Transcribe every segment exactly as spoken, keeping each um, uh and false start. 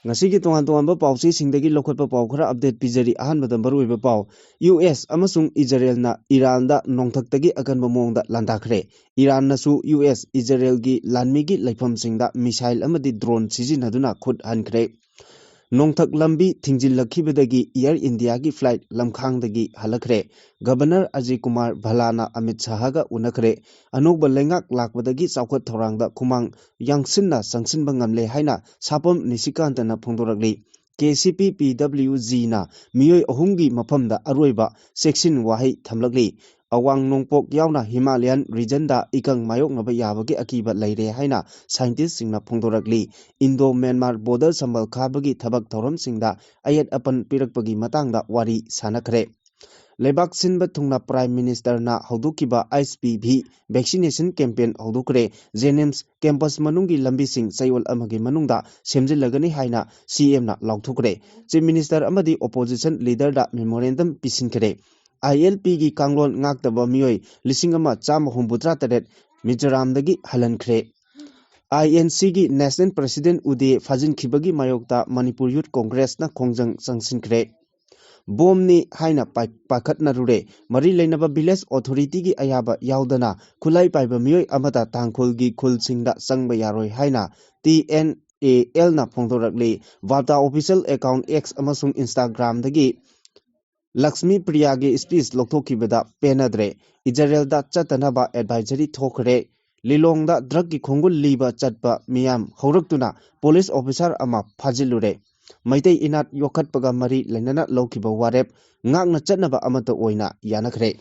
ꯉꯁꯤꯒꯤ ꯇꯣꯉꯥꯟ ꯇꯣꯉꯥꯟꯕ ꯄꯥꯎꯆꯦꯁꯤꯡꯗꯒꯤ ꯂꯧꯈꯠꯄ ꯄꯥꯎ ꯈꯔ ꯑꯞꯗꯦꯠ ꯄꯤꯖꯔꯤ꯫ ꯑꯍꯥꯟꯕꯗ ꯃꯔꯨꯑꯣꯏꯕ ꯄꯥꯎ, ꯌꯨ ꯑꯦꯁ ꯑꯃꯁꯨꯡ ꯏꯖꯔꯦꯜꯅ ꯏꯔꯥꯟꯗ ꯅꯣꯡꯊꯛꯇꯒꯤ ꯑꯀꯟꯕ ꯃꯑꯣꯡꯗ ꯂꯥꯟꯗꯥꯈ꯭ꯔꯦ꯫ ꯏꯔꯥꯟꯅꯁꯨ ꯌꯨ ꯑꯦꯁ ꯏꯖꯔꯦꯜꯒꯤ ꯂꯥꯟꯃꯤꯒꯤ ꯂꯩꯐꯝꯁꯤꯡꯗ ꯃꯤꯁꯥꯏꯜ ꯑꯃꯗꯤ ꯗ꯭ꯔꯣꯟ ꯁꯤꯖꯤꯟꯅꯗꯨꯅ ꯈꯨꯠ ꯍꯟꯈ꯭ꯔꯦ꯫ ꯅꯣꯡꯊꯛ ꯂꯝꯕꯤ ꯊꯤꯡꯖꯤꯜꯂꯛꯈꯤꯕꯗꯒꯤ ꯏꯌꯔ ꯏꯟꯗꯤꯌꯥꯒꯤ ꯐ꯭ꯂꯥꯏꯠ ꯂꯝꯈꯥꯡꯗꯒꯤ ꯍꯜꯂꯛꯈ꯭ꯔꯦ꯫ ꯒꯕꯔꯅꯔ ꯑꯖꯌ ꯀꯨꯃꯥꯔ ꯚꯜꯂꯥꯅ ꯑꯃꯤꯠ ꯁꯥꯍꯒ ꯎꯅꯈ꯭ꯔꯦ꯫ ꯑꯅꯧꯕ ꯂꯩꯉꯥꯛ ꯂꯥꯛꯄꯗꯒꯤ ꯆꯥꯎꯈꯠ ꯊꯧꯔꯥꯡꯗ ꯈꯨꯃꯥꯡ ꯌꯥꯡꯁꯤꯟꯅ ꯆꯪꯁꯤꯟꯕ ꯉꯝꯂꯦ ꯍꯥꯏꯅ ꯁꯥꯄꯝ ꯅꯤꯁꯤꯀꯥꯟꯇꯅ ꯐꯣꯡꯗꯣꯔꯛꯂꯤ꯫ ꯀꯦ ꯁꯤ ꯄꯤ ꯄꯤ ꯗꯕ꯭ꯂꯤꯎ ꯖꯤꯅ ꯃꯤꯑꯣꯏ ꯑꯍꯨꯝꯒꯤ ꯃꯐꯝꯗ ꯑꯔꯣꯏꯕ ꯆꯦꯛꯁꯤꯟ ꯋꯥꯍꯩ ꯊꯝꯂꯛꯂꯤ꯫ ꯑꯋꯥꯡ ꯅꯣꯡꯄꯣꯛ ꯌꯥꯎꯅ ꯍꯤꯃꯥꯂꯌꯥꯟ ꯔꯤꯖꯟꯗ ꯏꯀꯪ ꯃꯥꯌꯣꯛꯅꯕ ꯌꯥꯕꯒꯤ ꯑꯀꯤꯕ ꯂꯩꯔꯦ ꯍꯥꯏꯅ ꯁꯥꯏꯟꯇꯤꯁꯁꯤꯡꯅ ꯐꯣꯡꯗꯣꯔꯛꯂꯤ꯫ ꯏꯟꯗꯣ ꯃ꯭ꯌꯥꯟꯃꯥꯔ ꯕꯣꯔꯗꯔ ꯁꯝꯕꯜ ꯈꯥꯕꯒꯤ ꯊꯕꯛ ꯊꯧꯔꯝꯁꯤꯡꯗ ꯑꯌꯦꯠ ꯑꯄꯟ ꯄꯤꯔꯛꯄꯒꯤ ꯃꯇꯥꯡꯗ ꯋꯥꯔꯤ ꯁꯥꯟꯅꯈ꯭ꯔꯦ꯫ ꯂꯩꯕꯥꯛ ꯁꯤꯟꯕ ꯊꯨꯡꯅ ꯄ꯭ꯔꯥꯏꯝ ꯃꯤꯅꯤꯁꯇꯔꯅ ꯍꯧꯗꯣꯛꯈꯤꯕ H P V vaccination campaign ꯍꯧꯗꯣꯛꯈ꯭ꯔꯦ꯫ ꯖꯦꯅꯤꯝꯁ ꯀꯦꯝꯄꯁ ꯃꯅꯨꯡꯒꯤ ꯂꯝꯕꯤꯁꯤꯡ ꯆꯌꯣꯜ ꯑꯃꯒꯤ ꯃꯅꯨꯡꯗ ꯁꯦꯝꯖꯤꯜꯂꯒꯅꯤ ꯍꯥꯏꯅ ꯁꯤ ꯑꯦꯝꯅ ꯂꯥꯎꯊꯣꯛꯈ꯭ꯔꯦ꯫ ꯆꯤꯐ ꯃꯤꯅꯤꯁꯇꯔ ꯑꯃꯗꯤ ꯑꯣꯄꯣꯖꯤꯁꯟ ꯂꯤꯗꯔꯗ ꯃꯦꯃꯣꯔꯦꯟꯗꯝ ꯄꯤꯁꯤꯟꯈ꯭ꯔꯦ꯫ ꯑꯥꯏ ꯑꯦꯜ ꯄꯤꯒꯤ ꯀꯥꯡꯂꯣꯟ ꯉꯥꯛꯇꯕ ꯃꯤꯑꯣꯏ ꯂꯤꯁꯤꯡ ꯑꯃ ꯆꯥꯝꯃ ꯍꯨꯝꯐꯨꯇꯔꯥ ꯇꯔꯦꯠ ꯃꯤꯖꯣꯔꯥꯝꯗꯒꯤ ꯍꯜꯍꯟꯈ꯭ꯔꯦ꯫ ꯑꯥꯏ ꯑꯦꯟ ꯁꯤꯒꯤ ꯅꯦꯁꯅꯦꯜ ꯄ꯭ꯔꯁꯤꯗꯦꯟ ꯎꯗꯦ ꯐꯥꯖꯤꯟꯈꯤꯕꯒꯤ ꯃꯥꯌꯣꯛꯇ ꯃꯅꯤꯄꯨꯔ ꯌꯨꯠ ꯀꯣꯡꯒ꯭ꯔꯦꯁꯅ ꯈꯣꯡꯖꯪ ꯆꯪꯁꯤꯟꯈ꯭ꯔꯦ꯫ ꯕꯣꯝꯅꯤ ꯍꯥꯏꯅ ꯄꯥꯏ-, ꯄꯥꯏꯈꯠꯅꯔꯨꯔꯦ꯫ ꯃꯔꯤ ꯂꯩꯅꯕ ꯚꯤꯂꯦꯖ ꯑꯣꯊꯣꯔꯤꯇꯤꯒꯤ ꯑꯌꯥꯕ ꯌꯥꯎꯗꯅ ꯈꯨꯠꯂꯥꯏ ꯄꯥꯏꯕ ꯃꯤꯑꯣꯏ ꯑꯃꯠꯇ ꯇꯥꯡꯈꯨꯜꯒꯤ ꯈꯨꯜꯁꯤꯡꯗ ꯆꯪꯕ ꯌꯥꯔꯣꯏ ꯍꯥꯏꯅ ꯇꯤ ꯑꯦꯟ ꯑꯦ ꯑꯦꯜꯅ ꯐꯣꯡꯗꯣꯔꯛꯂꯤ꯫ ꯋꯥꯔꯇꯥ ꯑꯣꯐꯤꯁꯤꯌꯦꯜ ꯑꯦꯀꯥꯎꯟ ꯑꯦꯛꯁ ꯑꯃꯁꯨꯡ ꯏꯟꯁꯇꯥꯒ꯭ꯔꯥꯝꯗꯒꯤ ꯂꯛꯁꯃꯤ ꯄ꯭ꯔꯤꯌꯥꯒꯤ ꯁ꯭ꯄꯤꯆ ꯂꯧꯊꯣꯛꯈꯤꯕꯗ ꯄꯦꯟꯅꯗ꯭ꯔꯦ꯫ ꯏꯖꯔꯦꯜꯗ ꯆꯠꯇꯅꯕ ꯑꯦꯗꯚꯥꯏꯖꯔꯤ ꯊꯣꯛꯈ꯭ꯔꯦ꯫ ꯂꯤꯂꯣꯡꯗ ꯗ꯭ꯔꯒꯀꯤ ꯈꯣꯡꯒꯨꯜ ꯂꯤꯕ ꯆꯠꯄ ꯃꯤꯌꯥꯝ ꯍꯧꯔꯛꯇꯨꯅ ꯄꯨꯂꯤꯁ ꯑꯣꯐꯤꯁꯥꯔ ꯑꯃ ꯐꯥꯖꯤꯜꯂꯨꯔꯦ꯫ ꯃꯩꯇꯩ ꯏꯅꯥꯠ ꯌꯣꯛꯈꯠꯄꯒ ꯃꯔꯤ ꯂꯩꯅꯅ ꯂꯧꯈꯤꯕ ꯋꯥꯔꯦꯞ ꯉꯥꯛꯅ ꯆꯠꯅꯕ ꯑꯃꯠꯇ ꯑꯣꯏꯅ ꯌꯥꯅꯈ꯭ꯔꯦ꯫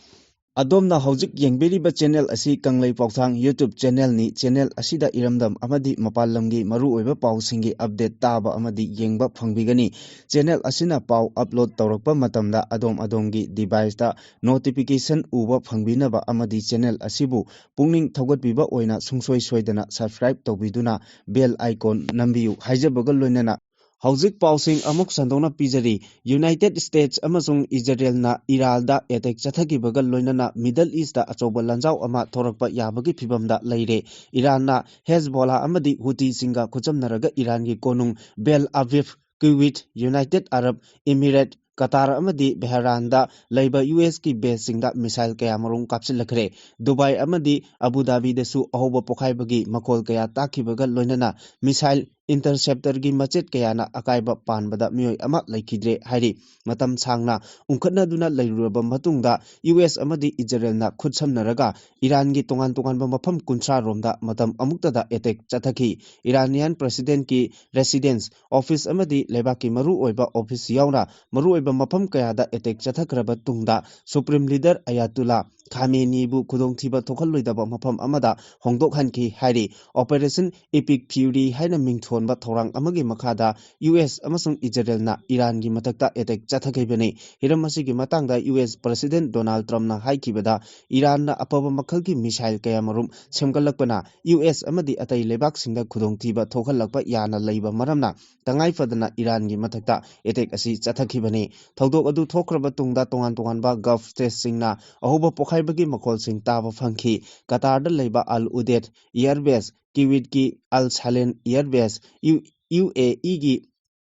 ꯑꯗꯣꯝꯅ ꯍꯧꯖꯤꯛ ꯌꯦꯡꯕꯤꯔꯤꯕ ꯆꯦꯅꯦꯜ ꯑꯁꯤ ꯀꯪꯂꯩ ꯄꯥꯎꯊꯥꯡ YouTube ꯆꯦꯅꯦꯜꯅꯤ꯫ ꯆꯦꯅꯦꯜ ꯑꯁꯤꯗ ꯏꯔꯝꯗꯝ ꯑꯃꯗꯤ ꯃꯄꯥꯟ ꯂꯝꯒꯤ ꯃꯔꯨꯑꯣꯏꯕ ꯄꯥꯎꯁꯤꯡꯒꯤ ꯑꯞꯗꯦꯠ ꯇꯥꯕ ꯑꯃꯗꯤ ꯌꯦꯡꯕ ꯐꯪꯕꯤꯒꯅꯤ꯫ ꯆꯦꯅꯦꯜ ꯑꯁꯤꯅ ꯄꯥꯎ ꯑꯞꯂꯣꯗ ꯇꯧꯔꯛꯄ ꯃꯇꯝꯗ ꯑꯗꯣꯝ ꯑꯗꯣꯝꯒꯤ ꯗꯤꯚꯥꯏꯁꯇ ꯅꯣꯇꯤꯐꯤꯀꯦꯁꯟ ꯎꯕ ꯐꯪꯕꯤꯅꯕ ꯑꯃꯗꯤ ꯆꯦꯅꯦꯜ ꯑꯁꯤꯕꯨ ꯄꯨꯛꯅꯤꯡ ꯊꯧꯒꯠꯄꯤꯕ ꯑꯣꯏꯅ ꯁꯨꯡꯁꯣꯏ ꯁꯣꯏꯗꯅ ꯁꯕꯁꯀ꯭ꯔꯥꯏꯕ ꯇꯧꯕꯤꯗꯨꯅ ꯕꯦꯜ ꯑꯥꯏꯀꯣꯟ ꯅꯝꯕꯤꯌꯨ ꯍꯥꯏꯖꯕꯒ ꯂꯣꯏꯅꯅ ꯍꯧꯖꯤꯛ ꯄꯥꯎꯁꯤꯡ ꯑꯃꯨꯛ ꯁꯟꯗꯣꯛꯅ ꯄꯤꯖꯔꯤ꯫ ꯌꯨꯅꯥꯏꯇꯦꯗ ꯁ꯭ꯇꯦꯠꯁ ꯑꯃꯁꯨꯡ ꯏꯖꯔꯦꯜꯅ ꯏꯔꯥꯟꯗ ꯑꯦꯇꯦꯛ ꯆꯠꯊꯈꯤꯕꯒ ꯂꯣꯏꯅꯅ ꯃꯤꯗꯜ ꯏꯁꯇ ꯑꯆꯧꯕ ꯂꯥꯟꯖꯥꯎ ꯑꯃ ꯊꯣꯔꯛꯄ ꯌꯥꯕꯒꯤ ꯐꯤꯕꯝꯗ ꯂꯩꯔꯦ꯫ ꯏꯔꯥꯟꯅ ꯍꯦꯖꯕꯣꯂꯥ ꯑꯃꯗꯤ ꯍꯨꯇꯤꯁꯤꯡꯒ ꯈꯨꯠꯁꯝꯅꯔꯒ ꯏꯔꯥꯟꯒꯤ ꯀꯣꯅꯨꯡ ꯕꯦꯜ ꯑꯕꯤꯕ, ꯀꯨꯋꯤꯠ, ꯌꯨꯅꯥꯏꯇꯦꯗ ꯑꯔꯕ ꯏꯃꯤꯔꯦꯠ, ꯀꯇꯥꯔ ꯑꯃꯗꯤ ꯕꯦꯍꯔꯥꯟꯗ ꯂꯩꯕ ꯌꯨ ꯑꯦꯁꯀꯤ ꯕꯦꯁꯁꯤꯡꯗ ꯃꯤꯁꯥꯏꯜ ꯀꯌꯥꯃꯔꯨꯝ ꯀꯥꯞꯁꯤꯜꯂꯛꯈ꯭ꯔꯦ꯫ ꯗꯨꯕꯥꯏ ꯑꯃꯗꯤ ꯑꯕꯨ ꯙꯥꯕꯤꯗꯁꯨ ꯑꯍꯧꯕ ꯄꯣꯈꯥꯏꯕꯒꯤ ꯃꯈꯣꯜ ꯀꯌꯥ ꯇꯥꯈꯤꯕꯒ ꯂꯣꯏꯅꯅ ꯃꯤꯁꯥꯏꯜ ꯏꯟꯇꯔꯁꯦꯞꯇꯔꯒꯤ ꯃꯆꯦꯠ ꯀꯌꯥꯅ ꯑꯀꯥꯏꯕ ꯄꯥꯟꯕꯗ ꯃꯤꯑꯣꯏ ꯑꯃ ꯂꯩꯈꯤꯗ꯭ꯔꯦ ꯍꯥꯏꯔꯤ꯫ ꯃꯇꯝ ꯁꯥꯡꯅ ꯎꯪꯈꯠꯅꯗꯨꯅ ꯂꯩꯔꯨꯔꯕ ꯃꯇꯨꯡꯗ ꯌꯨ ꯑꯦꯁ ꯑꯃꯗꯤ ꯏꯖꯔꯦꯜꯅ ꯈꯨꯠꯁꯝꯅꯔꯒ ꯏꯔꯥꯟꯒꯤ ꯇꯣꯉꯥꯟ ꯇꯣꯉꯥꯟꯕ ꯃꯐꯝ ꯀꯨꯟꯊ꯭ꯔꯥ ꯔꯣꯝꯗ ꯃꯇꯝ ꯑꯃꯨꯛꯇꯗ ꯑꯦꯇꯦꯛ ꯆꯠꯊꯈꯤ꯫ ꯏꯔꯥꯅꯤꯌꯥꯟ ꯄ꯭ꯔꯦꯁꯤꯗꯦꯟꯠꯀꯤ ꯔꯦꯁꯤꯗꯦꯟꯁ, ꯑꯣꯐꯤꯁ ꯑꯃꯗꯤ ꯂꯩꯕꯥꯛꯀꯤ ꯃꯔꯨꯑꯣꯏꯕ ꯑꯣꯐꯤꯁ ꯌꯥꯎꯅ ꯃꯔꯨꯑꯣꯏꯕ ꯃꯐꯝ ꯀꯌꯥꯗ ꯑꯦꯇꯦꯛ ꯆꯠꯊꯈ꯭ꯔꯕ ꯇꯨꯡꯗ ꯁꯨꯄ꯭ꯔꯤꯝ ꯂꯤꯗꯔ ꯑꯌꯥꯇꯨꯂꯥ ꯈꯥꯃꯦꯅꯤꯕꯨ ꯈꯨꯗꯣꯡꯊꯤꯕ ꯊꯣꯛꯍꯜꯂꯣꯏꯗꯕ ꯃꯐꯝ ꯑꯃꯗ ꯍꯣꯡꯗꯣꯛꯍꯟꯈꯤ ꯍꯥꯏꯔꯤ꯫ ꯑꯣꯄꯔꯦꯁꯟ ꯏꯄꯤꯛ ꯐ꯭ꯌꯨꯔꯤ ꯍꯥꯏꯅ ꯃꯤꯡꯊꯣꯟꯕ ꯊꯧꯔꯥꯡ ꯑꯃꯒꯤ ꯃꯈꯥꯗ ꯌꯨ ꯑꯦꯁ ꯑꯃꯁꯨꯡ ꯏꯖꯔꯦꯜꯅ ꯏꯔꯥꯟꯒꯤ ꯃꯊꯛꯇ ꯑꯦꯇꯦꯛ ꯆꯠꯊꯈꯤꯕꯅꯤ꯫ ꯍꯤꯔꯝ ꯑꯁꯤꯒꯤ ꯃꯇꯥꯡꯗ ꯌꯨ ꯑꯦꯁ ꯄ꯭ꯔꯦꯁꯤꯗꯦꯟꯠ ꯗꯣꯅꯥꯜꯗ ꯇ꯭ꯔꯝꯞꯅ ꯍꯥꯏꯈꯤꯕꯗ, ꯏꯔꯥꯟꯅ ꯑꯐꯕ ꯃꯈꯜꯒꯤ ꯃꯤꯁꯥꯏꯜ ꯀꯌꯥꯃꯔꯨꯝ ꯁꯦꯝꯒꯠꯂꯛꯄꯅ ꯌꯨ ꯑꯦꯁ ꯑꯃꯗꯤ ꯑꯇꯩ ꯂꯩꯕꯥꯛꯁꯤꯡꯗ ꯈꯨꯗꯣꯡꯊꯤꯕ ꯊꯣꯛꯍꯜꯂꯛꯄ ꯌꯥꯅ ꯂꯩꯕ ꯃꯔꯝꯅ ꯇꯉꯥꯏ ꯐꯗꯅ ꯏꯔꯥꯟꯒꯤ ꯃꯊꯛꯇ ꯑꯦꯇꯦꯛ ꯑꯁꯤ ꯆꯠꯊꯈꯤꯕꯅꯤ꯫ ꯊꯧꯗꯣꯛ ꯑꯗꯨ ꯊꯣꯛꯈ꯭ꯔꯕ ꯇꯨꯡꯗ ꯇꯣꯉꯥꯟ ꯇꯣꯉꯥꯟꯕ ꯒꯜꯐ ꯁ꯭ꯇꯦꯠꯁꯤꯡꯅ ꯑꯍꯧꯕ ꯄꯣꯈꯥꯏꯕꯒꯤ ꯃꯈꯣꯜꯁꯤꯡ ꯇꯥꯕ ꯐꯪꯈꯤ꯫ ꯀꯇꯥꯔꯗ ꯂꯩꯕ ꯑꯜ ꯎꯗꯦꯗ ꯑꯦꯌꯔ ꯕꯦꯁ, ꯀꯤꯋꯤꯠꯀꯤ Al Salem air base, U-, U A ꯏꯒꯤ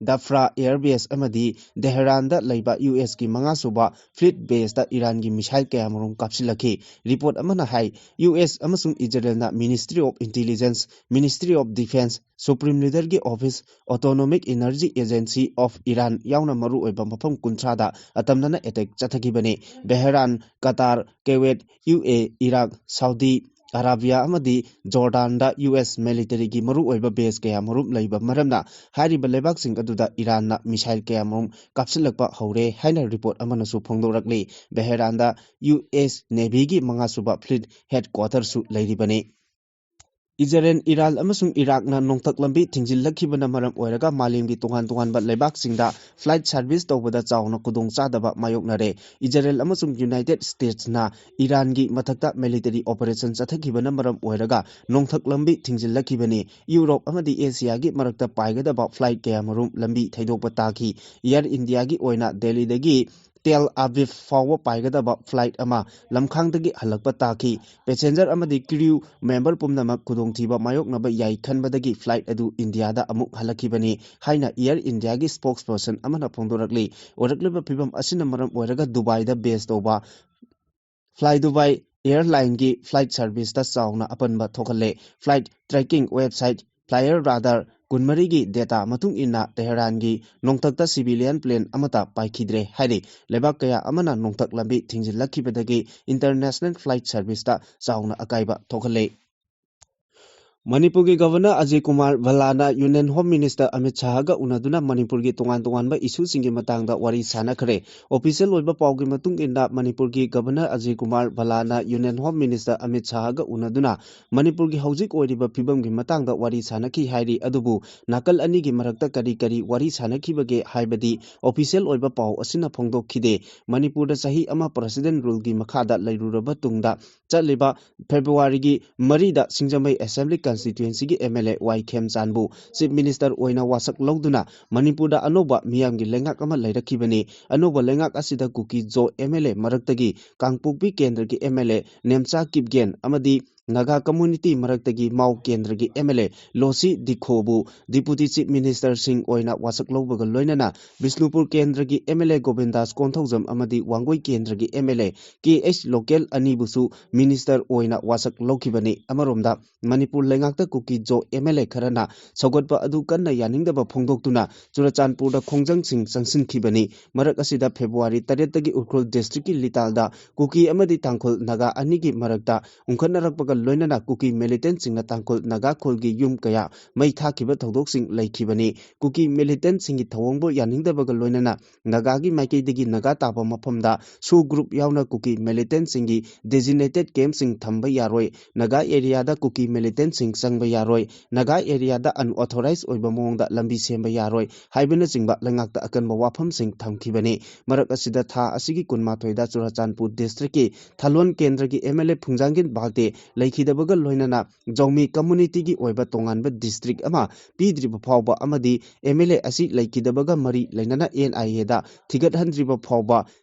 ꯗꯐ꯭ꯔꯥ ꯑꯦꯌꯔ ꯕꯦꯁ ꯑꯃꯗꯤ ꯗꯦꯍꯔꯥꯟꯗ ꯂꯩꯕ ꯌꯨ ꯑꯦꯁꯀꯤ ꯃꯉꯥꯁꯨꯕ ꯐ꯭ꯂꯤꯠ ꯕꯦꯁꯇ ꯏꯔꯥꯟꯒꯤ ꯃꯤꯁꯥꯏꯜ ꯀꯌꯥꯃꯔꯨꯝ ꯀꯥꯞꯁꯤꯜꯂꯛꯈꯤ꯫ ꯔꯤꯄꯣꯔꯠ ꯑꯃꯅ ꯍꯥꯏ, ꯌꯨ ꯑꯦꯁ ꯑꯃꯁꯨꯡ ꯏꯖꯔꯦꯜꯅ Ministry of Intelligence, Ministry of Defence, supreme ꯂꯤꯗꯔꯒꯤ office, Autonomic Energy Agency of Iran ꯌꯥꯎꯅ ꯃꯔꯨꯑꯣꯏꯕ ꯃꯐꯝ ꯀꯨꯟꯊ꯭ꯔꯥꯗ ꯑꯇꯝꯅꯅ ꯑꯦꯇꯦꯛ ꯆꯠꯊꯈꯤꯕꯅꯤ꯫ Bahrain, Qatar, Kuwait, U A, Iraq, Saudi Arabia ꯑꯃꯗꯤ ꯖꯣꯔꯗꯥꯟꯗ ꯌꯨ ꯑꯦꯁ ꯃꯤꯂꯤꯇꯔꯤꯒꯤ ꯃꯔꯨꯑꯣꯏꯕ ꯕꯦꯁ ꯀꯌꯥꯃꯔꯨꯝ ꯂꯩꯕ ꯃꯔꯝꯅ ꯍꯥꯏꯔꯤꯕ ꯂꯩꯕꯥꯛꯁꯤꯡ ꯑꯗꯨꯗ ꯏꯔꯥꯟꯅ ꯃꯤꯁꯥꯏꯜ ꯀꯌꯥꯃꯔꯨꯝ ꯀꯥꯞꯁꯤꯜꯂꯛꯄ ꯍꯧꯔꯦ ꯍꯥꯏꯅ ꯔꯤꯄꯣꯔꯠ ꯑꯃꯅꯁꯨ ꯐꯣꯡꯗꯣꯔꯛꯂꯤ꯫ ꯕꯦꯍꯔꯥꯟꯗ ꯌꯨ ꯑꯦꯁ ꯅꯦꯚꯤꯒꯤ ꯃꯉꯥꯁꯨꯕ ꯐ꯭ꯂꯤꯠ ꯍꯦꯗꯀ꯭ꯋꯥꯇꯔꯁꯨ ꯂꯩꯔꯤꯕꯅꯤ꯫ ꯏꯖꯔꯦꯜ, ꯏꯔꯥꯟ ꯑꯃꯁꯨꯡ ꯏꯔꯥꯛꯅ ꯅꯣꯡꯊꯛ ꯂꯝꯕꯤ ꯊꯤꯡꯖꯤꯜꯂꯛꯈꯤꯕꯅ ꯃꯔꯝ ꯑꯣꯏꯔꯒ ꯃꯥꯂꯦꯝꯒꯤ ꯇꯣꯉꯥꯟ ꯇꯣꯉꯥꯟꯕ ꯂꯩꯕꯥꯛꯁꯤꯡꯗ flight service ꯇꯧꯕꯗ ꯆꯥꯎꯅ ꯈꯨꯗꯣꯡꯆꯥꯗꯕ ꯃꯥꯌꯣꯛꯅꯔꯦ꯫ ꯏꯖꯔꯦꯜ ꯑꯃꯁꯨꯡ United States ꯅ ꯏꯔꯥꯟꯒꯤ ꯃꯊꯛꯇ military operation ꯆꯠꯊꯈꯤꯕꯅ ꯃꯔꯝ ꯑꯣꯏꯔꯒ ꯅꯣꯡꯊꯛ ꯂꯝꯕꯤ ꯊꯤꯡꯖꯤꯜꯂꯛꯈꯤꯕꯅꯤ꯫ ꯌꯨꯔꯣꯞ ꯑꯃꯗꯤ ꯑꯦꯁꯤꯌꯥꯒꯤ ꯃꯔꯛꯇ ꯄꯥꯏꯒꯗꯕ flight ꯀꯌꯥꯃꯔꯨꯝ ꯂꯝꯕꯤ ꯊꯩꯗꯣꯛꯄ ꯇꯥꯈꯤ꯫ Air India ꯒꯤ ꯑꯣꯏꯅ ꯗꯦꯜꯂꯤꯗꯒꯤ ꯇꯦꯜ ꯑꯕꯤꯕ ꯐꯥꯎꯕ ꯄꯥꯏꯒꯗꯕ flight ꯑꯃ ꯂꯝꯈꯥꯡꯗꯒꯤ ꯍꯜꯂꯛꯄ ꯇꯥꯈꯤ꯫ Passenger ꯑꯃꯗꯤ crew member ꯄꯨꯝꯅꯃꯛ ꯈꯨꯗꯣꯡꯊꯤꯕ ꯃꯥꯌꯣꯛꯅꯕ ꯌꯥꯏ ꯈꯟꯕꯗꯒꯤ flight ꯑꯗꯨ ꯏꯟꯗꯤꯌꯥꯗ ꯑꯃꯨꯛ ꯍꯜꯂꯛꯈꯤꯕꯅꯤ ꯍꯥꯏꯅ Air India ꯒꯤ spokesperson ꯑꯃꯅ ꯐꯣꯡꯗꯣꯔꯛꯂꯤ꯫ ꯑꯣꯏꯔꯛꯂꯤꯕ ꯐꯤꯕꯝ ꯑꯁꯤꯅ ꯃꯔꯝ ꯑꯣꯏꯔꯒ ꯗꯨꯕꯥꯏꯗ base ꯇꯧꯕ Fly Dubai Airline ꯒꯤ flight service ꯇ ꯆꯥꯎꯅ ꯑꯄꯟꯕ ꯊꯣꯛꯍꯜꯂꯦ꯫ Flight tracking website Flyer Radar ꯀꯨꯟꯃꯔꯤꯒꯤ data ꯃꯇꯨꯡ ꯏꯟꯅ ꯇꯦꯍꯔꯥꯟꯒꯤ ꯅꯣꯡꯊꯛꯇ civilian plane ꯑꯃꯠꯇ ꯄꯥꯏꯈꯤꯗ꯭ꯔꯦ ꯍꯥꯏꯔꯤ꯫ ꯂꯩꯕꯥꯛ ꯀꯌꯥ ꯑꯃꯅ ꯅꯣꯡꯊꯛ ꯂꯝꯕꯤ ꯊꯤꯡꯖꯤꯜꯂꯛꯈꯤꯕꯗꯒꯤ international flight service ꯇ ꯆꯥꯎꯅ ꯑꯀꯥꯏꯕ ꯊꯣꯛꯍꯜꯂꯦ꯫ ꯃꯅꯤꯄꯨꯔꯒꯤ Governor Ajay Kumar ꯚꯜꯂꯥꯅ Union Home Minister Amit ꯁꯥꯍꯒ ꯎꯅꯗꯨꯅ ꯃꯅꯤꯄꯨꯔꯒꯤ ꯇꯣꯉꯥꯟ ꯇꯣꯉꯥꯟꯕ issue ꯁꯤꯡꯒꯤ ꯃꯇꯥꯡꯗ ꯋꯥꯔꯤ ꯁꯥꯟꯅꯈ꯭ꯔꯦ꯫ Official ꯑꯣꯏꯕ ꯄꯥꯎꯒꯤ ꯃꯇꯨꯡ ꯏꯟꯅ, ꯃꯅꯤꯄꯨꯔꯒꯤ Governor Ajay Kumar ꯚꯜꯂꯥꯅ Union Home Minister Amit ꯁꯥꯍꯒ ꯎꯅꯗꯨꯅ ꯃꯅꯤꯄꯨꯔꯒꯤ ꯍꯧꯖꯤꯛ ꯑꯣꯏꯔꯤꯕ ꯐꯤꯕꯝꯒꯤ ꯃꯇꯥꯡꯗ ꯋꯥꯔꯤ ꯁꯥꯟꯅꯈꯤ ꯍꯥꯏꯔꯤ꯫ ꯑꯗꯨꯕꯨ ꯅꯥꯀꯜ ꯑꯅꯤꯒꯤ ꯃꯔꯛꯇ ꯀꯔꯤ ꯀꯔꯤ ꯋꯥꯔꯤ ꯁꯥꯟꯅꯈꯤꯕꯒꯦ ꯍꯥꯏꯕꯗꯤ official ꯑꯣꯏꯕ ꯄꯥꯎ ꯑꯁꯤꯅ ꯐꯣꯡꯗꯣꯛꯈꯤꯗꯦ꯫ ꯃꯅꯤꯄꯨꯔꯗ ꯆꯍꯤ ꯑꯃ President Rule ꯒꯤ ꯃꯈꯥꯗ ꯂꯩꯔꯨꯔꯕ ꯇꯨꯡꯗ, ꯆꯠꯂꯤꯕ February ꯒꯤ ꯃꯔꯤꯗ ꯁꯤꯡꯖꯃꯩ Assembly Constituency ꯒꯤ M L A Y ꯈꯦꯝꯆꯥꯟꯕꯨ Chief Minister ꯑꯣꯏꯅ ꯋꯥꯁꯛ ꯂꯧꯗꯨꯅ ꯃꯅꯤꯄꯨꯔꯗ ꯑꯅꯧꯕ ꯃꯤꯌꯥꯝꯒꯤ ꯂꯩꯉꯥꯛ ꯑꯃ ꯂꯩꯔꯛꯈꯤꯕꯅꯤ꯫ ꯑꯅꯧꯕ ꯂꯩꯉꯥꯛ ꯑꯁꯤꯗ ꯀꯨꯀꯤ ꯖꯣ M L A ꯃꯔꯛꯇꯒꯤ ꯀꯥꯡꯄꯣꯛꯄꯤ ꯀꯦꯟꯗ꯭ꯔꯒꯤ M L A Nemcha Kipgen ꯑꯃꯗꯤ ꯅꯥꯒꯥ community ꯃꯔꯛꯇꯒꯤ ꯃꯥꯎ ꯀꯦꯟꯗ꯭ꯔꯒꯤ M L A ꯂꯣꯁꯤ ꯗꯤꯈꯣꯕꯨ Deputy Chief Minister ꯁꯤꯡ ꯑꯣꯏꯅ ꯋꯥꯁꯛ ꯂꯧꯕꯒ ꯂꯣꯏꯅꯅ ꯕꯤꯁꯅꯨꯄꯨꯔ ꯀꯦꯟꯗ꯭ꯔꯒꯤ M L A ꯒꯣꯕꯤꯟꯗꯥꯁ ꯀꯣꯟꯊꯧꯖꯝ ꯑꯃꯗꯤ ꯋꯥꯡꯒꯣꯏ ꯀꯦꯟꯗ꯭ꯔꯒꯤ M L A K H ꯂꯣꯀꯦꯜ ꯑꯅꯤꯕꯨꯁꯨ Minister ꯑꯣꯏꯅ ꯋꯥꯁꯛ ꯂꯧꯈꯤꯕꯅꯤ꯫ ꯑꯃꯔꯣꯝꯗ, ꯃꯅꯤꯄꯨꯔ ꯂꯩꯉꯥꯛꯇ ꯀꯨꯀꯤ ꯖꯣ M L A ꯈꯔꯅ ꯁꯧꯒꯠꯄ ꯑꯗꯨ ꯀꯟꯅ ꯌꯥꯅꯤꯡꯗꯕ ꯐꯣꯡꯗꯣꯛꯇꯨꯅ ꯆꯨꯔꯆꯥꯟꯄꯨꯔꯗ ꯈꯣꯡꯖꯪꯁꯤꯡ ꯆꯪꯁꯤꯟꯈꯤꯕꯅꯤ꯫ ꯃꯔꯛ ꯑꯁꯤꯗ February ꯇꯔꯦꯠꯇꯒꯤ ꯎꯈ꯭ꯔꯨꯜ district ꯀꯤ ꯂꯤꯇꯥꯜꯗ ꯀꯨꯀꯤ ꯑꯃꯗꯤ ꯇꯥꯡꯈꯨꯜ ꯅꯥꯒꯥ ꯑꯅꯤꯒꯤ ꯃꯔꯛꯇ ꯎꯪꯈꯠꯅꯔꯛꯄꯒ ꯂꯣꯏꯅꯅ ꯀꯨꯀꯤ ꯃꯤꯂꯤꯇꯦꯟꯠꯁꯤꯡꯅ ꯇꯥꯡꯈꯨꯜ ꯅꯥꯒꯥ ꯈꯨꯜꯒꯤ ꯌꯨꯝ ꯀꯌꯥ ꯃꯩ ꯊꯥꯈꯤꯕ ꯊꯧꯗꯣꯛꯁꯤꯡ ꯂꯩꯈꯤꯕꯅꯤ꯫ ꯀꯨꯀꯤ ꯃꯤꯂꯤꯇꯦꯟꯠꯁꯤꯡꯒꯤ ꯊꯧꯑꯣꯡꯕꯨ ꯌꯥꯅꯤꯡꯗꯕꯒ ꯂꯣꯏꯅꯅ ꯅꯥꯒꯥꯒꯤ ꯃꯥꯏꯀꯩꯗꯒꯤ ꯅꯥꯒꯥ ꯇꯥꯕ ꯃꯐꯝꯗ ꯁꯣ ꯒ꯭ꯔꯨꯞ ꯌꯥꯎꯅ ꯀꯨꯀꯤ ꯃꯤꯂꯤꯇꯦꯟꯠꯁꯤꯡꯒꯤ ꯗꯦꯖꯤꯅꯦꯇꯦꯗ ꯀꯦꯝꯞꯁꯤꯡ ꯊꯝꯕ ꯌꯥꯔꯣꯏ, ꯅꯥꯒꯥ ꯑꯦꯔꯤꯌꯥꯗ ꯀꯨꯀꯤ ꯃꯤꯂꯤꯇꯦꯟꯠꯁꯤꯡ ꯆꯪꯕ ꯌꯥꯔꯣꯏ, ꯅꯥꯒꯥ ꯑꯦꯔꯤꯌꯥꯗ ꯑꯟꯑꯣꯊꯣꯔꯥꯏꯖ ꯑꯣꯏꯕ ꯃꯑꯣꯡꯗ ꯂꯝꯕꯤ ꯁꯦꯝꯕ ꯌꯥꯔꯣꯏ ꯍꯥꯏꯕꯅꯆꯤꯡꯕ ꯂꯩꯉꯥꯛꯇ ꯑꯀꯟꯕ ꯋꯥꯐꯝꯁꯤꯡ ꯊꯝꯈꯤꯕꯅꯤ꯫ ꯃꯔꯛ ꯑꯁꯤꯗ ꯊꯥ ꯑꯁꯤꯒꯤ ꯀꯨꯟꯃꯥꯊꯣꯏꯗ ꯆꯨꯔꯥꯆꯥꯟꯄꯨꯔ ꯗꯤꯁꯇ꯭ꯔꯤꯛꯀꯤ ꯊꯥꯂꯣꯟ ꯀꯦꯟꯗ꯭ꯔꯒꯤ ꯑꯦꯝ ꯑꯦꯜ ꯑꯦ ꯐꯨꯡꯖꯥꯡꯒꯤꯟ ꯕꯥꯜꯇꯦ ꯂꯩꯈꯤꯗꯕꯒ ꯂꯣꯏꯅꯅ ꯖꯧꯃꯤ ꯀꯝꯃꯨꯅꯤꯇꯤꯒꯤ ꯑꯣꯏꯕ ꯇꯣꯉꯥꯟꯕ ꯗꯤꯁꯇ꯭ꯔꯤꯛ ꯑꯃ ꯄꯤꯗ꯭ꯔꯤꯕ ꯐꯥꯎꯕ ꯑꯃꯗꯤ ꯑꯦꯝ ꯑꯦꯜ ꯑꯦ ꯑꯁꯤ ꯂꯩꯈꯤꯗꯕꯒ ꯃꯔꯤ ꯂꯩꯅꯅ ꯑꯦꯟ ꯑꯥꯏ ꯑꯦꯗ ꯊꯤꯒꯠꯍꯟꯗ꯭ꯔꯤꯕ ꯐꯥꯎꯕ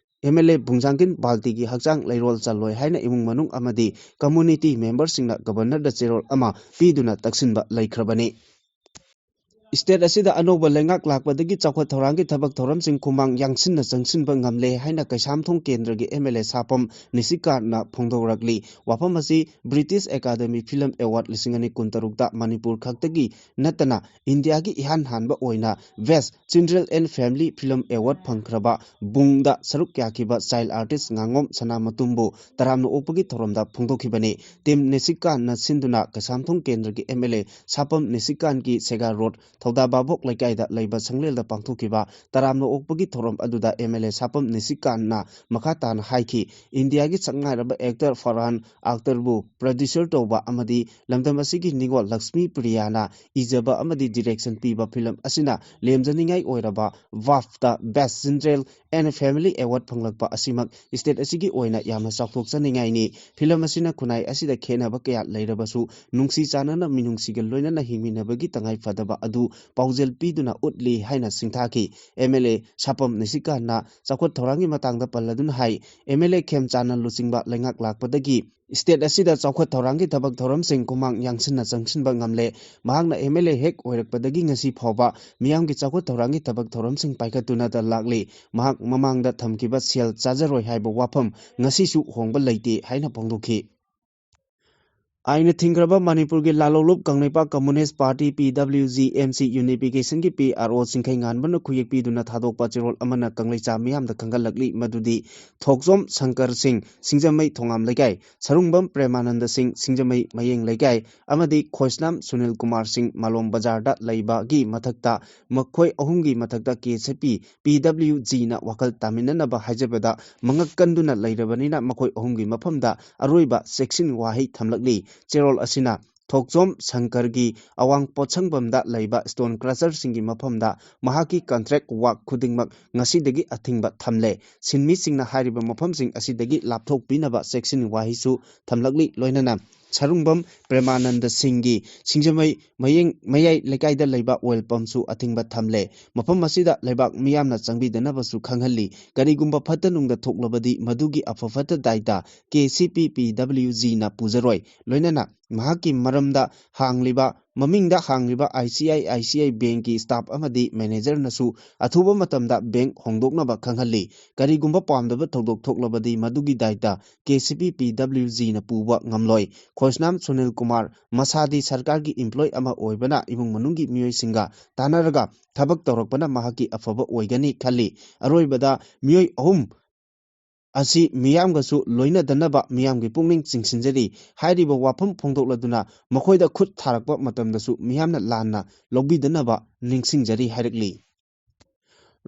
ꯑꯦꯝ ꯑꯦꯜ ꯑꯦ ꯐꯨꯡꯖꯥꯡꯒꯤꯟ ꯕꯥꯜꯇꯤꯒꯤ ꯍꯛꯆꯥꯡ ꯂꯩꯔꯣꯜ ꯆꯜꯂꯣꯏ ꯍꯥꯏꯅ ꯏꯃꯨꯡ ꯃꯅꯨꯡ ꯑꯃꯗꯤ ꯀꯝꯃꯨꯅꯤꯇꯤ ꯃꯦꯝꯕꯔꯁꯤꯡꯅ ꯒꯕꯔꯅꯔꯗ ꯆꯦꯔꯣꯜ ꯑꯃ ꯄꯤꯗꯨꯅ ꯇꯛꯁꯤꯟꯕ ꯂꯩꯈ꯭ꯔꯕꯅꯤ꯫ ꯁ꯭ꯇꯦꯠ ꯑꯁꯤꯗ ꯑꯅꯧꯕ ꯂꯩꯉꯥꯛ ꯂꯥꯛꯄꯗꯒꯤ ꯆꯥꯎꯈꯠ ꯊꯧꯔꯥꯡꯒꯤ ꯊꯕꯛ ꯊꯧꯔꯝꯁꯤꯡ ꯈꯨꯃꯥꯡ ꯌꯥꯡꯁꯤꯟꯅ ꯆꯪꯁꯤꯟꯕ ꯉꯝꯂꯦ ꯍꯥꯏꯅ ꯀꯩꯁꯥꯝꯊꯣꯡ ꯀꯦꯟꯗ꯭ꯔꯒꯤ ꯑꯦꯝ ꯑꯦꯜ ꯑꯦ ꯁꯥꯄꯝ ꯅꯤꯁꯤꯀꯥꯟꯅ ꯐꯣꯡꯗꯣꯔꯛꯂꯤ꯫ ꯋꯥꯐꯝ ꯑꯁꯤ ꯕ꯭ꯔꯤꯇꯤꯁ ꯑꯦꯀꯥꯗꯃꯤ ꯐꯤꯂꯝ ꯑꯦꯋꯥꯔꯗ ꯂꯤꯁꯤꯡ ꯑꯅꯤ ꯀꯨꯟꯇꯔꯨꯛꯇ ꯃꯅꯤꯄꯨꯔ ꯈꯛꯇꯒꯤ ꯅꯠꯇꯅ ꯏꯟꯗꯤꯌꯥꯒꯤ ꯏꯍꯥꯟ ꯍꯥꯟꯕ ꯑꯣꯏꯅ best children and family film award ꯐꯪꯈ꯭ꯔꯕ ꯕꯨꯡꯗ ꯁꯔꯨꯛ ꯌꯥꯈꯤꯕ ꯆꯥꯏꯜ ꯑꯥꯔꯇꯤꯁ ꯉꯥꯉꯣꯝ ꯁꯅꯥꯃꯇꯨꯝꯕꯨ ꯇꯔꯥꯝꯅ ꯑꯣꯛꯄꯒꯤ ꯊꯧꯔꯝꯗ ꯐꯣꯡꯗꯣꯛꯈꯤꯕꯅꯤ꯫ ꯇꯤꯝ ꯅꯤꯁꯤꯀꯥꯟꯅ ꯁꯤꯟꯗꯨꯅ ꯀꯩꯁꯥꯝꯊꯣꯡ ꯀꯦꯟꯗ꯭ꯔꯒꯤ ꯑꯦꯝ ꯑꯦꯜ ꯑꯦ ꯁꯥꯄꯝ ꯅꯤꯁꯤꯀꯥꯟꯒꯤ ꯁꯦꯒꯥ ꯔꯣꯗ, ꯊꯧꯗꯥ ꯚꯥꯕꯣꯛ ꯂꯩꯀꯥꯏꯗ ꯂꯩꯕ ꯁꯪꯂꯦꯜꯗ ꯄꯥꯡꯊꯣꯛꯈꯤꯕ ꯇꯔꯥꯝꯅ ꯑꯣꯛꯄꯒꯤ ꯊꯧꯔꯝ ꯑꯗꯨꯗ ꯑꯦꯝ ꯑꯦꯜ ꯑꯦ ꯁꯥꯄꯝ ꯅꯤꯁꯤꯀꯥꯟꯅ ꯃꯈꯥ ꯇꯥꯅ ꯍꯥꯏꯈꯤ, ꯏꯟꯗꯤꯌꯥꯒꯤ ꯁꯛꯅꯥꯏꯔꯕ ꯑꯦꯛꯇꯔ ꯐꯔꯍꯥꯟ ꯑꯈꯇꯔꯕꯨ ꯄ꯭ꯔꯣꯗ꯭ꯌꯨꯁꯔ ꯇꯧꯕ ꯑꯃꯗꯤ ꯂꯝꯗꯝ ꯑꯁꯤꯒꯤ ꯅꯤꯉꯣꯜ ꯂꯛꯁꯃꯤ ꯄ꯭ꯔꯤꯌꯥꯅ ꯏꯖꯕ ꯑꯃꯗꯤ ꯗꯤꯔꯦꯛꯁꯟ ꯄꯤꯕ ꯐꯤꯂꯝ ꯑꯁꯤꯅ ꯂꯦꯝꯖꯅꯤꯡꯉꯥꯏ ꯑꯣꯏꯔꯕ ꯕꯥꯐꯇ ꯕꯦꯁ ꯆꯤꯜꯗ꯭ꯔꯦꯟ ꯑꯦꯟ ꯐꯦꯃꯤꯂꯤ ꯑꯦꯋꯥꯔꯗ ꯐꯪꯂꯛꯄ ꯑꯁꯤꯃꯛ ꯁ꯭ꯇꯦꯠ ꯑꯁꯤꯒꯤ ꯑꯣꯏꯅ ꯌꯥꯝꯅ ꯆꯥꯎꯊꯣꯛꯆꯅꯤꯡꯉꯥꯏꯅꯤ꯫ ꯐꯤꯂꯝ ꯑꯁꯤꯅ ꯈꯨꯟꯅꯥꯏ ꯑꯁꯤꯗ ꯈꯦꯠꯅꯕ ꯀꯌꯥ ꯂꯩꯔꯕꯁꯨ ꯅꯨꯡꯁꯤ ꯆꯥꯟꯅꯅ ꯃꯤꯅꯨꯡꯁꯤꯒ ꯂꯣꯏꯅꯅ ꯍꯤꯡꯃꯤꯟꯅꯕꯒꯤ ꯇꯉꯥꯏ ꯐꯗꯕ ꯑꯗꯨ ꯄꯥꯎꯖꯦꯜ ꯄꯤꯗꯨꯅ ꯎꯠꯂꯤ ꯍꯥꯏꯅ ꯁꯤꯡꯊꯥꯈꯤ꯫ ꯑꯦꯝ ꯑꯦꯜ ꯑꯦ ꯁꯥꯄꯝ ꯅꯤꯁꯤꯀꯥꯟꯅ ꯆꯥꯎꯈꯠ ꯊꯧꯔꯥꯡꯒꯤ ꯃꯇꯥꯡꯗ ꯄꯜꯂꯗꯨꯅ ꯍꯥꯏ, ꯑꯦꯝ ꯑꯦꯜ ꯑꯦ ꯈꯦꯝꯆꯥꯟꯅ ꯂꯨꯆꯤꯡꯕ ꯂꯩꯉꯥꯛ ꯂꯥꯛꯄꯗꯒꯤ ꯁ꯭ꯇꯦꯠ ꯑꯁꯤꯗ ꯆꯥꯎꯈꯠ ꯊꯧꯔꯥꯡꯒꯤ ꯊꯕꯛ ꯊꯧꯔꯝꯁꯤꯡ ꯈꯨꯃꯥꯡ ꯌꯥꯡꯁꯤꯟꯅ ꯆꯪꯁꯤꯟꯕ ꯉꯝꯂꯦ꯫ ꯃꯍꯥꯛꯅ ꯑꯦꯝ ꯑꯦꯜ ꯑꯦ ꯍꯦꯛ ꯑꯣꯏꯔꯛꯄꯗꯒꯤ ꯉꯁꯤ ꯐꯥꯎꯕ ꯃꯤꯌꯥꯝꯒꯤ ꯆꯥꯎꯈꯠ ꯊꯧꯔꯥꯡꯒꯤ ꯊꯕꯛ ꯊꯧꯔꯝꯁꯤꯡ ꯄꯥꯏꯈꯠꯇꯨꯅꯇ ꯂꯥꯛꯂꯤ꯫ ꯃꯍꯥꯛ ꯃꯃꯥꯡꯗ ꯊꯝꯈꯤꯕ ꯁꯦꯜ ꯆꯥꯖꯔꯣꯏ ꯍꯥꯏꯕ ꯋꯥꯐꯝ ꯉꯁꯤꯁꯨ ꯍꯣꯡꯕ ꯂꯩꯇꯦ ꯍꯥꯏꯅ ꯐꯣꯡꯗꯣꯛꯈꯤ꯫ ꯑꯥꯏꯟꯅ ꯊꯤꯡꯈ꯭ꯔꯕ ꯃꯅꯤꯄꯨꯔꯒꯤ ꯂꯥꯂꯣꯡꯂꯨꯞ Kangleipak communist party, P W G M C, ꯌꯨꯅꯤꯐꯤꯀꯦꯁꯟꯒꯤ P R O ꯁꯤꯡꯈꯩꯉꯥꯟꯕꯅ ꯈꯨꯌꯦꯛ ꯄꯤꯗꯨꯅ ꯊꯥꯗꯣꯛꯄ ꯆꯦꯔꯣꯜ ꯑꯃꯅ ꯀꯪꯂꯩꯆꯥ ꯃꯤꯌꯥꯝꯗ ꯈꯪꯍꯜꯂꯛꯂꯤ ꯃꯗꯨꯗꯤ ꯊꯣꯛꯆꯣꯝ ꯁꯪꯀꯔ ꯁꯤꯡ, ꯁꯤꯡꯖꯃꯩ ꯊꯣꯉꯥꯝ ꯂꯩꯀꯥꯏ, ꯁꯔꯨꯡꯕꯝ ꯄ꯭ꯔꯦꯃꯥꯅꯟꯗ ꯁꯤꯡ, ꯁꯤꯡꯖꯃꯩ ꯃꯌꯦꯡ ꯂꯩꯀꯥꯏ, ꯑꯃꯗꯤ ꯈꯣꯏꯁꯅꯥꯝ ꯁꯨꯅꯤꯜ ꯀꯨꯃꯥꯔ ꯁꯤꯡ, ꯃꯥꯂꯣꯝ ꯕꯖꯥꯔꯗ ꯂꯩꯕꯒꯤ ꯃꯊꯛꯇ, ꯃꯈꯣꯏ ꯑꯍꯨꯝꯒꯤ ꯃꯊꯛꯇ K C P, P W G ꯅ ꯋꯥꯈꯜ ꯇꯥꯃꯤꯟꯅꯅꯕ ꯍꯥꯏꯖꯕꯗ ꯃꯉꯛ ꯀꯟꯗꯨꯅ ꯂꯩꯔꯕꯅꯤꯅ ꯃꯈꯣꯏ ꯑꯍꯨꯝꯒꯤ ꯃꯐꯝꯗ ꯑꯔꯣꯏꯕ ꯆꯦꯛꯁꯤꯟ ꯋꯥꯍꯩ ꯊꯝꯂꯛꯂꯤ꯫ ꯆꯦꯔꯣꯜ ꯑꯁꯤꯅ ꯊꯣꯛꯆꯣꯝ ꯁꯪꯀꯔꯒꯤ ꯑꯋꯥꯡ ꯄꯣꯠꯁꯪꯕꯝꯗ ꯂꯩꯕ stone crusher ꯁꯤꯡꯒꯤ ꯃꯐꯝꯗ ꯃꯍꯥꯛꯀꯤ contract work ꯈꯨꯗꯤꯡꯃꯛ ꯉꯁꯤꯗꯒꯤ ꯑꯊꯤꯡꯕ ꯊꯝꯂꯦ꯫ ꯁꯤꯟꯃꯤꯁꯤꯡꯅ ꯍꯥꯏꯔꯤꯕ ꯃꯐꯝꯁꯤꯡ ꯑꯁꯤꯗꯒꯤ ꯂꯥꯞꯊꯣꯛꯄꯤꯅꯕ ꯆꯦꯛꯁꯤꯟ ꯋꯥꯍꯩꯁꯨ ꯊꯝꯂꯛꯂꯤ꯫ ꯂꯣꯏꯅꯅ ꯁꯔꯨꯡꯕꯝ ꯄ꯭ꯔꯦꯃꯥꯅꯟꯗ ꯁꯤꯡꯒꯤ ꯁꯤꯡꯖꯃꯩ ꯃꯌꯦꯡ, ꯃꯌꯥꯏ ꯂꯩꯀꯥꯏꯗ ꯂꯩꯕ oil pump ꯁꯨ ꯑꯊꯤꯡꯕ ꯊꯝꯂꯦ꯫ ꯃꯐꯝ ꯑꯁꯤꯗ ꯂꯩꯕꯥꯛ ꯃꯤꯌꯥꯝꯅ ꯆꯪꯕꯤꯗꯅꯕꯁꯨ ꯈꯪꯍꯜꯂꯤ꯫ ꯀꯔꯤꯒꯨꯝꯕ ꯐꯠꯇ ꯅꯨꯡꯗ ꯊꯣꯛꯂꯕꯗꯤ ꯃꯗꯨꯒꯤ ꯑꯐ ꯐꯠꯇ ꯗꯥꯏꯇ K C P, P W G ꯅ ꯄꯨꯖꯔꯣꯏ꯫ ꯂꯣꯏꯅꯅ ꯃꯍꯥꯛꯀꯤ ꯃꯔꯝꯗ ꯍꯥꯡꯂꯤꯕ, ꯃꯃꯤꯡꯗ ꯍꯥꯡꯂꯤꯕ I C I I C I bank ꯀꯤ staff ꯑꯃꯗꯤ manager ꯅꯁꯨ ꯑꯊꯨꯕ ꯃꯇꯝꯗ bank ꯍꯣꯡꯗꯣꯛꯅꯕ ꯈꯪꯍꯜꯂꯤ꯫ ꯀꯔꯤꯒꯨꯝꯕ ꯄꯥꯝꯗꯕ ꯊꯧꯗꯣꯛ ꯊꯣꯛꯂꯕꯗꯤ ꯃꯗꯨꯒꯤ ꯗꯥꯏꯇ K C P, P W G ꯅ ꯄꯨꯕ ꯉꯝꯂꯣꯏ꯫ ꯈꯣꯏꯁꯅꯥꯝ ꯁꯨꯅꯤꯜ ꯀꯨꯃꯥꯔ ꯃꯁꯥꯗꯤ ꯁꯔꯀꯥꯔꯒꯤ employee ꯑꯃ ꯑꯣꯏꯕꯅ ꯏꯃꯨꯡ ꯃꯅꯨꯡꯒꯤ ꯃꯤꯑꯣꯏꯁꯤꯡꯒ ꯇꯥꯟꯅꯔꯒ ꯊꯕꯛ ꯇꯧꯔꯛꯄꯅ ꯃꯍꯥꯛꯀꯤ ꯑꯐꯕ ꯑꯣꯏꯒꯅꯤ ꯈꯜꯂꯤ꯫ ꯑꯔꯣꯏꯕꯗ ꯃꯤꯑꯣꯏ ꯑꯍꯨꯝ ꯑꯁꯤ ꯃꯤꯌꯥꯝꯒꯁꯨ ꯂꯣꯏꯅꯗꯅꯕ ꯃꯤꯌꯥꯝꯒꯤ ꯄꯨꯛꯅꯤꯡ ꯆꯤꯡꯁꯤꯟꯖꯔꯤ꯫ ꯍꯥꯏꯔꯤꯕ ꯋꯥꯐꯝ ꯐꯣꯡꯗꯣꯛꯂꯗꯨꯅ ꯃꯈꯣꯏꯗ ꯈꯨꯠ ꯊꯥꯔꯛꯄ ꯃꯇꯝꯗꯁꯨ ꯃꯤꯌꯥꯝꯅ ꯂꯥꯟꯅ ꯂꯧꯕꯤꯗꯅꯕ ꯅꯤꯡꯁꯤꯡꯖꯔꯤ ꯍꯥꯏꯔꯛꯂꯤ꯫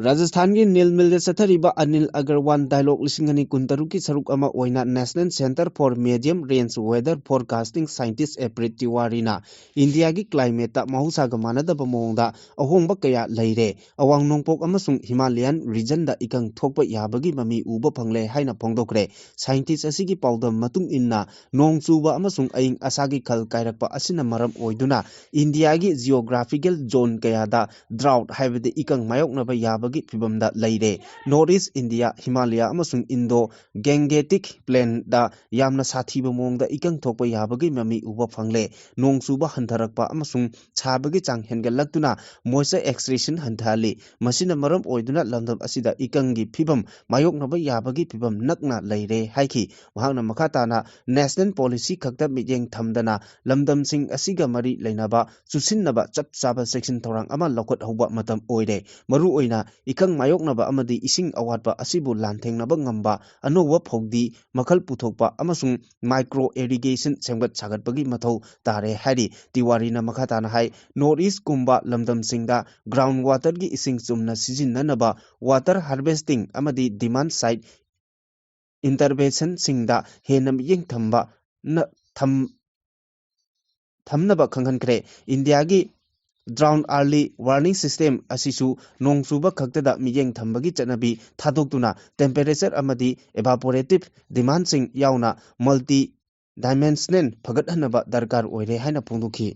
ꯔꯥꯖꯁꯊꯥꯟꯒꯤ ꯅꯤꯜꯃꯤꯜꯗ ꯆꯠꯊꯔꯤꯕ ꯑꯅꯤꯜ ꯑꯒꯔꯋꯥꯜ ꯗꯥꯏꯂꯣꯒ ꯂꯤꯁꯤꯡ ꯑꯅꯤ ꯀꯨꯟꯇꯔꯨꯛꯀꯤ ꯁꯔꯨꯛ ꯑꯃ ꯑꯣꯏꯅ National Centre for Medium Range Weather Forecasting scientist ꯑꯦꯄ꯭ꯔꯤꯠ ꯇꯤꯋꯥꯔꯤꯅ ꯏꯟꯗꯤꯌꯥꯒꯤ climate ꯇ ꯃꯍꯧꯁꯥꯒ ꯃꯥꯟꯅꯗꯕ ꯃꯑꯣꯡꯗ ꯑꯍꯣꯡꯕ ꯀꯌꯥ ꯂꯩꯔꯦ꯫ ꯑꯋꯥꯡ ꯅꯣꯡꯄꯣꯛ ꯑꯃꯁꯨꯡ Himalayan region ꯗ ꯏꯀꯪ ꯊꯣꯛꯄ ꯌꯥꯕꯒꯤ ꯃꯃꯤ ꯎꯕ ꯐꯪꯂꯦ ꯍꯥꯏꯅ ꯐꯣꯡꯗꯣꯛꯈ꯭ꯔꯦ꯫ Scientist ꯑꯁꯤꯒꯤ ꯄꯥꯎꯗꯝ ꯃꯇꯨꯡ ꯏꯟꯅ, ꯅꯣꯡ ꯆꯨꯕ ꯑꯃꯁꯨꯡ ꯑꯏꯪ ꯑꯁꯥꯒꯤ ꯈꯜ ꯀꯥꯏꯔꯛꯄ ꯑꯁꯤꯅ ꯃꯔꯝ ꯑꯣꯏꯗꯨꯅ ꯏꯟꯗꯤꯌꯥꯒꯤ geographical zone ꯀꯌꯥꯗ drought, ꯍꯥꯏꯕꯗꯤ ꯏꯀꯪ ꯃꯥꯌꯣꯛꯅꯕ ꯌꯥꯕ ꯒꯤ ꯐꯤꯕꯝꯗ ꯂꯩꯔꯦ꯫ North East India, Himalaya ꯑꯃꯁꯨꯡ Indo Gangetic Plain ꯗ ꯌꯥꯝꯅ ꯁꯥꯊꯤꯕ ꯃꯑꯣꯡꯗ ꯏꯀꯪ ꯊꯣꯛꯄ ꯌꯥꯕꯒꯤ ꯃꯃꯤ ꯎꯕ ꯐꯪꯂꯦ꯫ ꯅꯣꯡ ꯆꯨꯕ ꯍꯟꯊꯔꯛꯄ ꯑꯃꯁꯨꯡ ꯁꯥꯕꯒꯤ ꯆꯥꯡ ꯍꯦꯟꯒꯠꯂꯛꯇꯨꯅ moisture excretion ꯍꯟꯊꯍꯜꯂꯤ꯫ ꯃꯁꯤꯅ ꯃꯔꯝ ꯑꯣꯏꯗꯨꯅ ꯂꯝꯗꯝ ꯑꯁꯤꯗ ꯏꯀꯪꯒꯤ ꯐꯤꯕꯝ ꯃꯥꯌꯣꯛꯅꯕ ꯌꯥꯕꯒꯤ ꯐꯤꯕꯝ ꯅꯛꯅ ꯂꯩꯔꯦ ꯍꯥꯏꯈꯤ꯫ ꯃꯍꯥꯛꯅ ꯃꯈꯥ ꯇꯥꯅ national policy ꯈꯛꯇ ꯃꯤꯠꯌꯦꯡ ꯊꯝꯗꯅ ꯂꯝꯗꯝꯁꯤꯡ ꯑꯁꯤꯒ ꯃꯔꯤ ꯂꯩꯅꯕ ꯆꯨꯁꯤꯟꯅꯕ ꯆꯞ ꯆꯥꯕ ꯆꯦꯛꯁꯤꯟ ꯊꯧꯔꯥꯡ ꯑꯃ ꯂꯧꯈꯠꯍꯧꯕ ꯃꯇꯝ ꯑꯣꯏꯔꯦ꯫ ꯃꯔꯨꯑꯣꯏꯅ ꯏꯀꯪ ꯃꯥꯌꯣꯛꯅꯕ ꯑꯃꯗꯤ ꯏꯁꯤꯡ ꯑꯋꯥꯠꯄ ꯑꯁꯤꯕꯨ ꯂꯥꯟꯊꯦꯡꯅꯕ ꯉꯝꯕ ꯑꯅꯧꯕ ꯐꯧꯗꯤ ꯃꯈꯜ ꯄꯨꯊꯣꯛꯄ ꯑꯃꯁꯨꯡ micro irrigation ꯁꯦꯝꯒꯠ ꯁꯥꯒꯠꯄꯒꯤ ꯃꯊꯧ ꯇꯥꯔꯦ ꯍꯥꯏꯔꯤ꯫ ꯇꯤꯋꯥꯔꯤꯅ ꯃꯈꯥ ꯇꯥꯅ ꯍꯥꯏ, North East ꯀꯨꯝꯕ ꯂꯝꯗꯝꯁꯤꯡꯗ ground water ꯒꯤ ꯏꯁꯤꯡ ꯆꯨꯝꯅ ꯁꯤꯖꯤꯟꯅꯅꯕ water harvesting ꯑꯃꯗꯤ demand side intervention ꯁꯤꯡꯗ ꯍꯦꯟꯅ ꯃꯤꯠꯌꯦꯡ ꯊꯝꯕ ꯅ-, ꯊꯝ-, ꯊꯝꯅꯕ ꯈꯪꯍꯟꯈ꯭ꯔꯦ꯫ ꯏꯟꯗꯤꯌꯥꯒꯤ drought early warning system ꯑꯁꯤꯁꯨ ꯅꯣꯡ ꯆꯨꯕ ꯈꯛꯇꯗ ꯃꯤꯠꯌꯦꯡ ꯊꯝꯕꯒꯤ ꯆꯠꯅꯕꯤ ꯊꯥꯗꯣꯛꯇꯨꯅ temperature ꯑꯃꯗꯤ evaporative demand ꯁꯤꯡ ꯌꯥꯎꯅ multi dimensional ꯐꯒꯠꯍꯟꯅꯕ ꯗꯔꯀꯥꯔ ꯑꯣꯏꯔꯦ ꯍꯥꯏꯅ ꯐꯣꯡꯗꯣꯛꯈꯤ꯫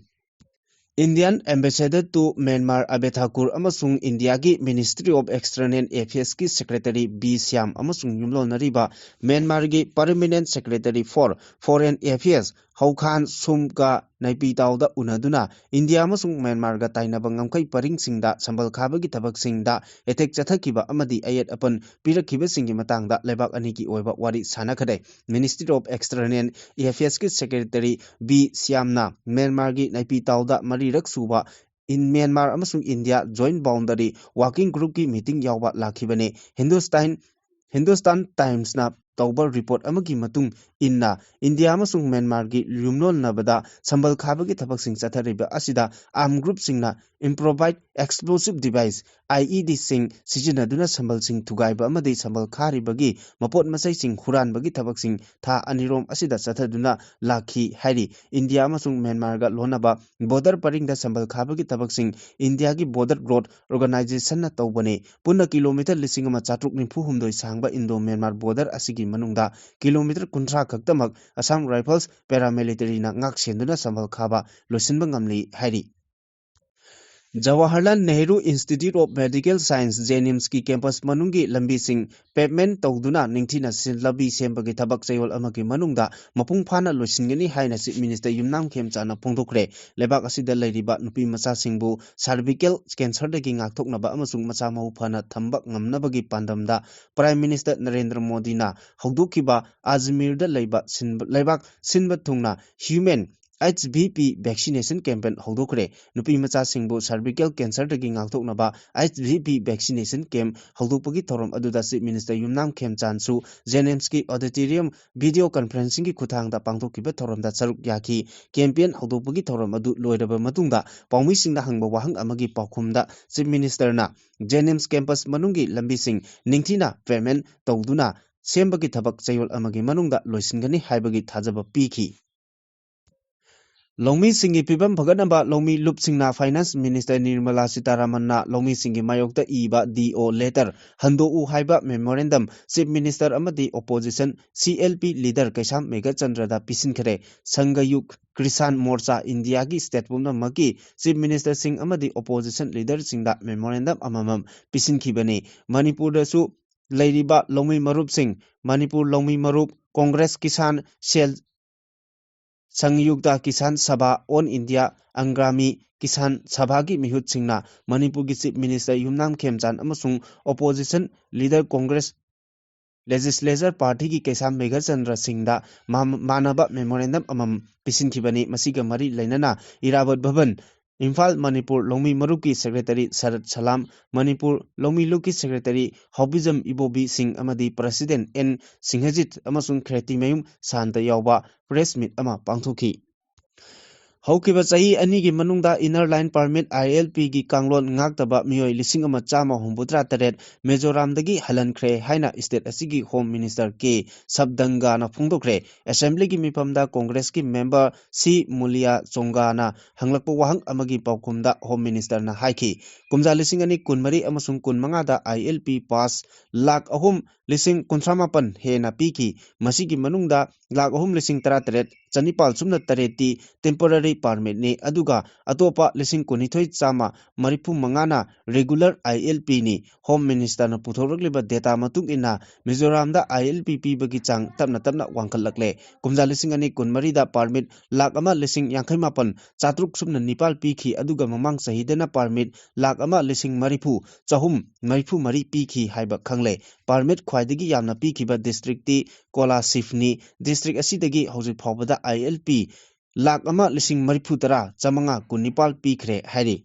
Indian Ambassador to Myanmar ꯑꯕꯦ ꯊꯥꯀꯨꯔ ꯑꯃꯁꯨꯡ ꯏꯟꯗꯤꯌꯥꯒꯤ Ministry of External Affairs ꯀꯤ Secretary ꯕꯤ ꯁ꯭ꯌꯥꯝ ꯑꯃꯁꯨꯡ ꯌꯨꯝꯂꯣꯟꯅꯔꯤꯕ ꯃ꯭ꯌꯥꯟꯃꯥꯔꯒꯤ Permanent Secretary for Foreign Affairs ꯍꯧꯈꯥꯟ ꯁꯨꯝꯒ ꯅꯥꯏꯄꯤꯇꯥꯎꯗ ꯎꯅꯗꯨꯅ ꯏꯟꯗꯤꯌꯥ ꯑꯃꯁꯨꯡ ꯃ꯭ꯌꯥꯟꯃꯥꯔꯒ ꯇꯥꯏꯅꯕ ꯉꯝꯈꯩ ꯄꯔꯤꯡꯁꯤꯡꯗ ꯁꯝꯕꯜ ꯈꯥꯕꯒꯤ ꯊꯕꯛꯁꯤꯡꯗ ꯑꯦꯇꯦꯛ ꯆꯠꯊꯈꯤꯕ ꯑꯃꯗꯤ ꯑꯌꯦꯠ ꯑꯄꯟ ꯄꯤꯔꯛꯈꯤꯕꯁꯤꯡꯒꯤ ꯃꯇꯥꯡꯗ ꯂꯩꯕꯥꯛ ꯑꯅꯤꯒꯤ ꯑꯣꯏꯕ ꯋꯥꯔꯤ ꯁꯥꯟꯅꯈꯔꯦ꯫ Ministry of External Affairs ꯀꯤ Secretary ꯕꯤ ꯁ꯭ꯌꯥꯝꯅ ꯃ꯭ꯌꯥꯟꯃꯥꯔꯒꯤ ꯅꯥꯏꯄꯤꯇꯥꯎꯗ ꯃꯔꯤꯔꯛ ꯁꯨꯕ in ꯃ꯭ꯌꯥꯟꯃꯥꯔ ꯑꯃꯁꯨꯡ India Joint Boundary Working Group ꯀꯤ meeting ꯌꯥꯎꯕ ꯂꯥꯛꯈꯤꯕꯅꯤ꯫ ꯍꯤꯟꯗꯨꯁꯇꯥꯟ, ꯍꯤꯟꯗꯨꯁꯇꯥꯟ Times ꯅ ꯇꯧꯕ report ꯑꯃꯒꯤ ꯃꯇꯨꯡ ꯏꯟꯅ, ꯏꯟꯗꯤꯌꯥ ꯑꯃꯁꯨꯡ ꯃ꯭ꯌꯥꯟꯃꯥꯔꯒꯤ ꯌꯨꯝꯂꯣꯟꯅꯕꯗ ꯁꯝꯕꯜ ꯈꯥꯕꯒꯤ ꯊꯕꯛꯁꯤꯡ ꯆꯠꯊꯔꯤꯕ ꯑꯁꯤꯗ armed group ꯁꯤꯡꯅ improvised explosive device, I E D ꯁꯤꯡ ꯁꯤꯖꯤꯟꯅꯗꯨꯅ ꯁꯝꯕꯜꯁꯤꯡ ꯊꯨꯒꯥꯏꯕ ꯑꯃꯗꯤ ꯁꯝꯕꯜ ꯈꯥꯔꯤꯕꯒꯤ ꯃꯄꯣꯠ ꯃꯆꯩꯁꯤꯡ ꯍꯨꯔꯥꯟꯕꯒꯤ ꯊꯕꯛꯁꯤꯡ ꯊꯥ ꯑꯅꯤꯔꯣꯝ ꯑꯁꯤꯗ ꯆꯠꯊꯗꯨꯅ ꯂꯥꯛꯈꯤ ꯍꯥꯏꯔꯤ꯫ ꯏꯟꯗꯤꯌꯥ ꯑꯃꯁꯨꯡ ꯃ꯭ꯌꯥꯟꯃꯥꯔꯒ ꯂꯣꯟꯅꯕ border ꯄꯔꯤꯡꯗ ꯁꯝꯕꯜ ꯈꯥꯕꯒꯤ ꯊꯕꯛꯁꯤꯡ ꯏꯟꯗꯤꯌꯥꯒꯤ Border Road Organisation ꯅ ꯇꯧꯕꯅꯤ꯫ ꯄꯨꯟꯅ kilometre ꯂꯤꯁꯤꯡ ꯑꯃ ꯆꯥꯇ꯭ꯔꯨꯛ ꯅꯤꯐꯨ ꯍꯨꯝꯗꯣꯏ ꯁꯥꯡꯕ Indo Myanmar border ꯑꯁꯤꯒꯤ ꯃꯅꯨꯡꯗ kilometre ꯀꯨꯟꯊ꯭ꯔꯥ ꯈꯛꯇꯃꯛ Assam Rifles paramilitary ꯅ ꯉꯥꯛ ꯁꯦꯟꯗꯨꯅ ꯁꯝꯕꯜ ꯈꯥꯕ ꯂꯣꯏꯁꯤꯟꯕ ꯉꯝꯂꯤ ꯍꯥꯏꯔꯤ꯫ Jawaharlal Nehru Institute of Medical Science, JNIMSꯀꯤ campus ꯃꯅꯨꯡꯒꯤ ꯂꯝꯕꯤꯁꯤꯡ pavement ꯇꯧꯗꯨꯅ ꯅꯤꯡꯊꯤꯅ ꯁꯤ-, ꯂꯝꯕꯤ ꯁꯦꯝꯕꯒꯤ ꯊꯕꯛ ꯆꯌꯣꯜ ꯑꯃꯒꯤ ꯃꯅꯨꯡꯗ ꯃꯄꯨꯡ ꯐꯥꯅ ꯂꯣꯏꯁꯤꯟꯒꯅꯤ ꯍꯥꯏꯅ Chief Minister ꯌꯨꯝꯅꯥꯝ ꯈꯦꯝꯆꯥꯟꯅ ꯐꯣꯡꯗꯣꯛꯈ꯭ꯔꯦ꯫ ꯂꯩꯕꯥꯛ ꯑꯁꯤꯗ ꯂꯩꯔꯤꯕ ꯅꯨꯄꯤ ꯃꯆꯥꯁꯤꯡꯕꯨ cervical cancerꯗꯒꯤ ꯉꯥꯛꯊꯣꯛꯅꯕ ꯑꯃꯁꯨꯡ ꯃꯆꯥ ꯃꯎ ꯐꯅ ꯊꯝꯕ ꯉꯝꯅꯕꯒꯤ ꯄꯥꯟꯗꯝꯗ Prime Minister ꯅꯔꯦꯟꯗ꯭ꯔ ꯃꯣꯗꯤꯅ ꯍꯧꯗꯣꯛꯈꯤꯕ ꯑꯖꯃꯤꯔꯗ ꯂꯩꯕ ꯁꯤꯟꯕ, ꯂꯩꯕꯥꯛ ꯁꯤꯟꯕ ꯊꯨꯡꯅ Human H V P vaccination campaign ꯍꯧꯗꯣꯛꯈ꯭ꯔꯦ꯫ ꯅꯨꯄꯤ ꯃꯆꯥꯁꯤꯡꯕꯨ cervical cancerꯗꯒꯤ ꯉꯥꯛꯊꯣꯛꯅꯕ H V P vaccination camp ꯍꯧꯗꯣꯛꯄꯒꯤ ꯊꯧꯔꯝ ꯑꯗꯨꯗ Chief Minister ꯌꯨꯝꯅꯥꯝ ꯈꯦꯝꯆꯥꯟꯁꯨ JNIMSꯀꯤ auditorium video conferencingꯒꯤ ꯈꯨꯠꯊꯥꯡꯗ ꯄꯥꯡꯊꯣꯛꯈꯤꯕ ꯊꯧꯔꯝꯗ ꯁꯔꯨꯛ ꯌꯥꯈꯤ꯫ Campaign ꯍꯧꯗꯣꯛꯄꯒꯤ ꯊꯧꯔꯝ ꯑꯗꯨ ꯂꯣꯏꯔꯕ ꯃꯇꯨꯡꯗ ꯄꯥꯎꯃꯤꯁꯤꯡꯅ ꯍꯪꯕ ꯋꯥꯍꯪ ꯑꯃꯒꯤ ꯄꯥꯎꯈꯨꯝꯗ Chief Ministerꯅ JNIMS campus ꯃꯅꯨꯡꯒꯤ ꯂꯝꯕꯤꯁꯤꯡ ꯅꯤꯡꯊꯤꯅ pavement ꯇꯧꯗꯨꯅ ꯁꯦꯝꯕꯒꯤ ꯊꯕꯛ ꯆꯌꯣꯜ ꯑꯃꯒꯤ ꯃꯅꯨꯡꯗ ꯂꯣꯏꯁꯤꯟꯒꯅꯤ ꯍꯥꯏꯕꯒꯤ ꯊꯥꯖꯕ ꯄꯤꯈꯤ꯫ ꯂꯧꯃꯤꯁꯤꯡꯒꯤ ꯐꯤꯕꯝ ꯐꯒꯠꯅꯕ ꯂꯧꯃꯤ ꯂꯨꯞꯁꯤꯡꯅ Finance Minister ꯅꯤꯔꯃꯂꯥ ꯁꯤꯇꯥꯔꯥꯃꯟꯅ ꯂꯧꯃꯤꯁꯤꯡꯒꯤ ꯃꯥꯌꯣꯛꯇ ꯏꯕ D O letter ꯍꯟꯗꯣꯛꯎ ꯍꯥꯏꯕ memorandum Chief Minister ꯑꯃꯗꯤ opposition C L P leader ꯀꯩꯁꯥꯝ ꯃꯦꯘꯆꯟꯗ꯭ꯔꯗ ꯄꯤꯁꯤꯟꯈꯔꯦ꯫ ꯁꯪꯒꯌꯨꯛ ꯀ꯭ꯔꯤꯁꯥꯟ ꯃꯣꯔꯆꯥ ꯏꯟꯗꯤꯌꯥꯒꯤ state ꯄꯨꯝꯅꯃꯛꯀꯤ Chief Ministerꯁꯤꯡ ꯑꯃꯗꯤ opposition leaderꯁꯤꯡꯗ memorandum ꯑꯃꯃꯝ ꯄꯤꯁꯤꯟꯈꯤꯕꯅꯤ꯫ ꯃꯅꯤꯄꯨꯔꯗꯁꯨ ꯂꯩꯔꯤꯕ ꯂꯧꯃꯤ ꯃꯔꯨꯞꯁꯤꯡ, ꯃꯅꯤꯄꯨꯔ ꯂꯧꯃꯤ ꯃꯔꯨꯞ, Congress Kisan Cell, ꯁꯪꯌꯨꯛꯇ ꯀꯤꯁꯥꯟ ꯁꯚꯥ, All India Angrami Kisan ꯁꯚꯥꯒꯤ ꯃꯤꯍꯨꯠꯁꯤꯡꯅ ꯃꯅꯤꯄꯨꯔꯒꯤ Chief Minister ꯌꯨꯝꯅꯥꯝ ꯈꯦꯝꯆꯥꯟ ꯑꯃꯁꯨꯡ opposition leader Congress Legislature Partyꯒꯤ ꯀꯩꯁꯥꯝ ꯃꯦꯘꯆꯟꯗ꯭ꯔ ꯁꯤꯡꯗ ꯃꯥ-, ꯃꯥꯟꯅꯕ memorandum ꯑꯃꯃꯝ ꯄꯤꯁꯤꯟꯈꯤꯕꯅꯤ꯫ ꯃꯁꯤꯒ ꯃꯔꯤ ꯂꯩꯅꯅ ꯏꯔꯥꯕꯠ ꯚꯕꯟ, ꯏꯝꯐꯥꯜ ꯃꯅꯤꯄꯨꯔ ꯂꯧꯃꯤ ꯃꯔꯨꯞꯀꯤ secretary ꯁꯔꯠ ꯁꯂꯥꯝ, ꯃꯅꯤꯄꯨꯔ ꯂꯧꯃꯤ ꯂꯨꯞꯀꯤ secretary ꯍꯥꯎꯕꯤꯖꯝ ꯏꯕꯣꯕꯤ ꯁꯤꯡ ꯑꯃꯗꯤ President ꯑꯦꯟ ꯁꯤꯡꯍꯖꯤꯠ ꯑꯃꯁꯨꯡ ꯈ꯭ꯔꯦꯇꯤꯃꯌꯨꯝ ꯁꯥꯟꯇ ꯌꯥꯎꯕ press meet ꯑꯃ ꯄꯥꯡꯊꯣꯛꯈꯤ꯫ ꯍꯧꯈꯤꯕ ꯆꯍꯤ ꯑꯅꯤꯒꯤ ꯃꯅꯨꯡꯗ Inner Line Permit, I L Pꯒꯤ ꯀꯥꯡꯂꯣꯟ ꯉꯥꯛꯇꯕ ꯃꯤꯑꯣꯏ ꯂꯤꯁꯤꯡ ꯑꯃ ꯆꯥꯝꯃ ꯍꯨꯝꯐꯨꯇꯔꯥ ꯇꯔꯦꯠ ꯃꯤꯖꯣꯔꯥꯝꯗꯒꯤ ꯍꯜꯍꯟꯈ꯭ꯔꯦ ꯍꯥꯏꯅ state ꯑꯁꯤꯒꯤ Home Minister ꯀꯦ ꯁꯕꯗꯪꯒꯥꯅ ꯐꯣꯡꯗꯣꯛꯈ꯭ꯔꯦ꯫ Assemblyꯒꯤ ꯃꯤꯐꯝꯗ Congressꯀꯤ member ꯁꯤ ꯃꯨꯂꯤꯌꯥ ꯆꯣꯡꯒꯥꯅ ꯍꯪꯂꯛꯄ ꯋꯥꯍꯪ ꯑꯃꯒꯤ ꯄꯥꯎꯈꯨꯝꯗ Home Ministerꯅ ꯍꯥꯏꯈꯤ, ꯀꯨꯝꯖꯥ ꯂꯤꯁꯤꯡ ꯑꯅꯤ ꯀꯨꯟꯃꯔꯤ ꯑꯃꯁꯨꯡ ꯀꯨꯟꯃꯉꯥꯗ I L P pass lakh ꯑꯍꯨꯝ ꯂꯤꯁꯤꯡ ꯀꯨꯟꯊ꯭ꯔꯥ ꯃꯥꯄꯟ ꯍꯦꯟꯅ ꯄꯤꯈꯤ꯫ ꯃꯁꯤꯒꯤ ꯃꯅꯨꯡꯗ ꯂꯥꯈ ꯑꯍꯨꯝ ꯂꯤꯁꯤꯡ ꯇꯔꯥ ꯇꯔꯦꯠ ꯆꯅꯤꯄꯥꯜ ꯁꯨꯞꯅ ꯇꯔꯦꯠꯇꯤ temporary permitꯅꯤ, ꯑꯗꯨꯒ ꯑꯇꯣꯞꯄ ꯂꯤꯁꯤꯡ ꯀꯨꯟꯅꯤꯊꯣꯏ ꯆꯥꯝꯃ ꯃꯔꯤꯐꯨ ꯃꯉꯥꯅ regular ILPꯅꯤ꯫ Home Ministerꯅ ꯄꯨꯊꯣꯔꯛꯂꯤꯕ data ꯃꯇꯨꯡ ꯏꯟꯅ ꯃꯤꯖꯣꯔꯥꯝꯗ ILP ꯄꯤꯕꯒꯤ ꯆꯥꯡ ꯇꯞꯅ ꯇꯞꯅ ꯋꯥꯡꯈꯠꯂꯛꯂꯦ꯫ ꯀꯨꯝꯖꯥ ꯂꯤꯁꯤꯡ ꯑꯅꯤ ꯀꯨꯟꯃꯔꯤꯗ permit ꯂꯥꯈ ꯑꯃ ꯂꯤꯁꯤꯡ ꯌꯥꯡꯈꯩ ꯃꯥꯄꯟ ꯆꯥꯇ꯭ꯔꯨꯛ ꯁꯨꯞꯅ ꯅꯤꯄꯥꯜ ꯄꯤꯈꯤ, ꯑꯗꯨꯒ ꯃꯃꯥꯡ ꯆꯍꯤꯗꯅ permit ꯂꯥꯈ ꯑꯃ ꯂꯤꯁꯤꯡ ꯃꯔꯤꯐꯨ ꯆꯍꯨꯝ ꯃꯔꯤꯐꯨ ꯃꯔꯤ ꯄꯤꯈꯤ ꯍꯥꯏꯕ ꯈꯪꯂꯦ꯫ Permit ꯈ꯭ꯋꯥꯏꯗꯒꯤ ꯌꯥꯝꯅ ꯄꯤꯈꯤꯕ districtꯇꯤ ꯀꯣꯂꯥꯁꯤꯕꯅꯤ꯫ District ꯑꯁꯤꯗꯒꯤ ꯍꯧꯖꯤꯛ ꯐꯥꯎꯕꯗ ILP ꯂꯥꯈ ꯑꯃ ꯂꯤꯁꯤꯡ ꯃꯔꯤꯐꯨ ꯇꯔꯥ ꯆꯥꯃꯉꯥ ꯀꯨꯟꯅꯤꯄꯥꯜ ꯄꯤꯈ꯭ꯔꯦ ꯍꯥꯏꯔꯤ꯫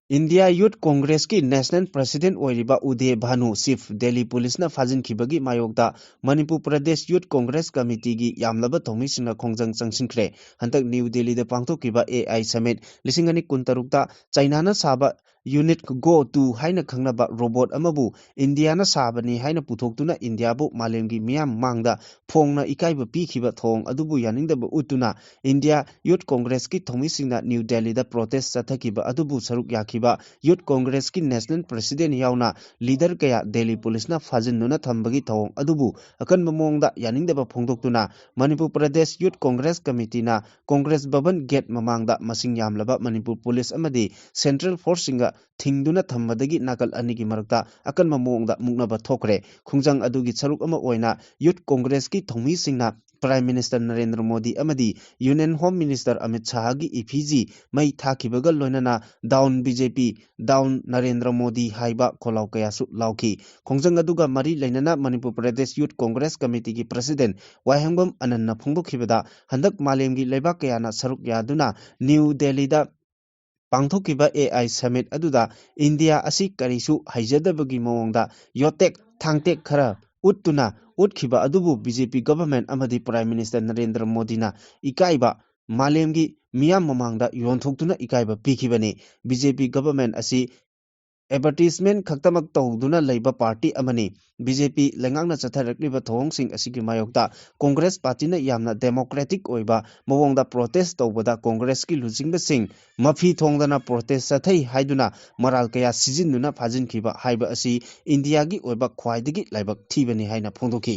India Youth Congressꯀꯤ National President ꯑꯣꯏꯔꯤꯕ ꯎꯗꯦ ꯚꯥꯅꯨ Chief Delhi Policeꯅ ꯐꯥꯖꯤꯟꯈꯤꯕꯒꯤ ꯃꯥꯌꯣꯛꯇ ꯃꯅꯤꯄꯨꯔ ꯄ꯭ꯔꯗꯦꯁ Youth Congress Committeeꯒꯤ ꯌꯥꯝꯂꯕ ꯊꯧꯃꯤꯁꯤꯡꯅ ꯈꯣꯡꯖꯪ ꯆꯪꯁꯤꯟꯈ꯭ꯔꯦ꯫ ꯍꯟꯗꯛ ꯅ꯭ꯌꯨ ꯗꯦꯜꯂꯤꯗ ꯄꯥꯡꯊꯣꯛꯈꯤꯕ AI Summit ꯂꯤꯁꯤꯡ ꯑꯅꯤ ꯀꯨꯟꯇꯔꯨꯛꯇ ꯆꯩꯅꯥꯅ ꯁꯥꯕ Unit Go two ꯍꯥꯏꯅ ꯈꯪꯅꯕ robot ꯑꯃꯕꯨ ꯏꯟꯗꯤꯌꯥꯅ ꯁꯥꯕꯅꯤ ꯍꯥꯏꯅ ꯄꯨꯊꯣꯛꯇꯨꯅ ꯏꯟꯗꯤꯌꯥꯕꯨ ꯃꯥꯂꯦꯝꯒꯤ ꯃꯤꯌꯥꯝ ꯃꯥꯡꯗ ꯐꯣꯡꯅ ꯏꯀꯥꯏꯕ ꯄꯤꯈꯤꯕ ꯊꯧꯑꯣꯡ ꯑꯗꯨꯕꯨ ꯌꯥꯅꯤꯡꯗꯕ ꯎꯠꯇꯨꯅ India Youth Congressꯀꯤ ꯊꯧꯃꯤꯁꯤꯡꯅ ꯅ꯭ꯌꯨ ꯗꯦꯜꯂꯤꯗ protest ꯆꯠꯊꯈꯤꯕ ꯑꯗꯨꯕꯨ ꯁꯔꯨꯛ ꯌꯥꯈꯤꯕ Youth Congressꯀꯤ National President ꯌꯥꯎꯅ leader ꯀꯌꯥ Delhi Policeꯅ ꯐꯥꯖꯤꯟꯗꯨꯅ ꯊꯝꯕꯒꯤ ꯊꯧꯑꯣꯡ ꯑꯗꯨꯕꯨ ꯑꯀꯟꯕ ꯃꯑꯣꯡꯗ ꯌꯥꯅꯤꯡꯗꯕ ꯐꯣꯡꯗꯣꯛꯇꯨꯅ Manipur Pradesh Youth Congress Committeeꯅ Congress Bhavan gate ꯃꯃꯥꯡꯗ ꯃꯁꯤꯡ ꯌꯥꯝꯂꯕ ꯃꯅꯤꯄꯨꯔ police ꯑꯃꯗꯤ central forceꯁꯤꯡꯒ ꯊꯤꯡꯗꯨꯅ ꯊꯝꯕꯗꯒꯤ ꯅꯥꯀꯜ ꯑꯅꯤꯒꯤ ꯃꯔꯛꯇ ꯑꯀꯟꯕ ꯃꯑꯣꯡꯗ ꯃꯨꯛꯅꯕ ꯊꯣꯛꯈ꯭ꯔꯦ꯫ ꯈꯣꯡꯖꯪ ꯑꯗꯨꯒꯤ ꯁꯔꯨꯛ ꯑꯃ ꯑꯣꯏꯅ Youth Congressꯀꯤ ꯊꯧꯃꯤꯁꯤꯡꯅ Prime Minister Narendra Modi ꯑꯃꯗꯤ Union Home Minister Amit ꯁꯥꯍꯒꯤ effigy ꯃꯩ ꯊꯥꯈꯤꯕꯒ ꯂꯣꯏꯅꯅ Down BJP, Down Narendra Modi ꯍꯥꯏꯕ ꯈꯣꯜꯂꯥꯎ ꯀꯌꯥꯁꯨ ꯂꯥꯎꯈꯤ꯫ ꯈꯣꯡꯖꯪ ꯑꯗꯨꯒ ꯃꯔꯤ ꯂꯩꯅꯅ Manipur Pradesh Youth Congress Committeeꯒꯤ President ꯋꯥꯍꯦꯡꯕꯝ ꯑꯅꯟꯅ ꯐꯣꯡꯗꯣꯛꯈꯤꯕꯗ, ꯍꯟꯗꯛ ꯃꯥꯂꯦꯝꯒꯤ ꯂꯩꯕꯥꯛ ꯀꯌꯥꯅ ꯁꯔꯨꯛ ꯌꯥꯗꯨꯅ ꯅ꯭ꯌꯨ ꯗꯦꯜꯂꯤꯗ ꯄꯥꯡꯊꯣꯛꯈꯤꯕ AI Summit ꯑꯗꯨꯗ ꯏꯟꯗꯤꯌꯥ ꯑꯁꯤ ꯀꯔꯤꯁꯨ ꯍꯩꯖꯗꯕꯒꯤ ꯃꯑꯣꯡꯗ ꯌꯣꯠꯇꯦꯛ ꯊꯥꯡꯇꯦꯛ ꯈꯔ ꯎꯠꯇꯨꯅ ꯎꯠꯈꯤꯕ ꯑꯗꯨꯕꯨ BJP government ꯑꯃꯗꯤ Prime Minister ꯅꯔꯦꯟꯗ꯭ꯔ ꯃꯣꯗꯤꯅ ꯏꯀꯥꯏꯕ, ꯃꯥꯂꯦꯝꯒꯤ ꯃꯤꯌꯥꯝ ꯃꯃꯥꯡꯗ ꯌꯣꯟꯊꯣꯛꯇꯨꯅ ꯏꯀꯥꯏꯕ ꯄꯤꯈꯤꯕꯅꯤ꯫ BJP government ꯑꯁꯤ advertisement ꯈꯛꯇꯃꯛ ꯇꯧꯗꯨꯅ ꯂꯩꯕ party ꯑꯃꯅꯤ꯫ BJP ꯂꯩꯉꯥꯛꯅ ꯆꯠꯊꯔꯛꯂꯤꯕ ꯊꯧꯑꯣꯡꯁꯤꯡ ꯑꯁꯤꯒꯤ ꯃꯥꯌꯣꯛꯇ Congress partyꯅ ꯌꯥꯝꯅ democratic ꯑꯣꯏꯕ ꯃꯑꯣꯡꯗ protest ꯇꯧꯕꯗ Congressꯀꯤ ꯂꯨꯆꯤꯡꯕꯁꯤꯡ ꯃꯐꯤ ꯊꯣꯡꯗꯅ protest ꯆꯠꯊꯩ ꯍꯥꯏꯗꯨꯅ ꯃꯔꯥꯜ ꯀꯌꯥ ꯁꯤꯖꯤꯟꯗꯨꯅ ꯐꯥꯖꯤꯟꯈꯤꯕ ꯍꯥꯏꯕ ꯑꯁꯤ ꯏꯟꯗꯤꯌꯥꯒꯤ ꯑꯣꯏꯕ ꯈ꯭ꯋꯥꯏꯗꯒꯤ ꯂꯥꯏꯕꯛ ꯊꯤꯕꯅꯤ ꯍꯥꯏꯅ ꯐꯣꯡꯗꯣꯛꯈꯤ꯫